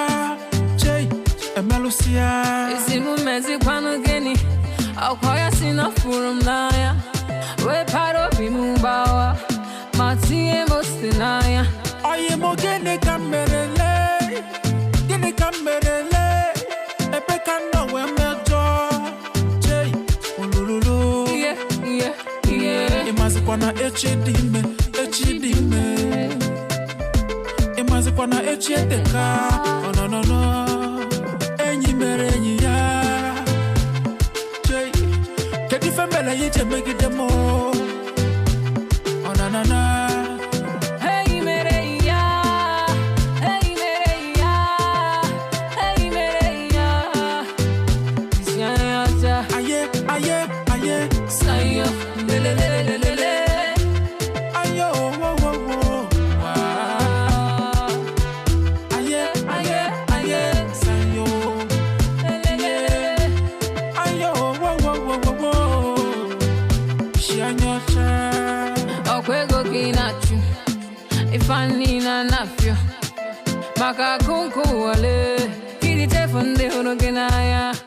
Chei, emelụsịa. Isi m mezikwanụ gịnị? Ọkwa ya si na fụrụ m n'anya. Wee para obi m gbawa. Ma tinye m ose n'anya. Oyi m gịnị ka m merele? Gịnị ka m merele? Ebe ka m nọ wee mejọ? Chei, olululu. Ihe, ihe, ihe. Ịmazikwa na echi dị ime, echi dị ime. Ịmazikwa na echi eteka, ọnọnọnọ. Enyi mere enyi ya. Chei, kedu ife mere ya iji emegide m? Ọnanana. Enyi mere enyi ya. Enyi mere enyi ya. Enyi mere enyi ya. Isi anya ọcha. Aye, aye, aye. Sayo, lele lele lele le. Ayo, wo, wo, wo. Wow. Aye, aye, aye. Sayo. Lele lele. Ayo, wo, wo, wo, wo, wo. Isi anya ọcha. Ọkwa ego ka ị na-achụ ife a niile a na-afịọ maka akụ nke ụwa lee ka iji chefu ndị hụrụ gị n'anya.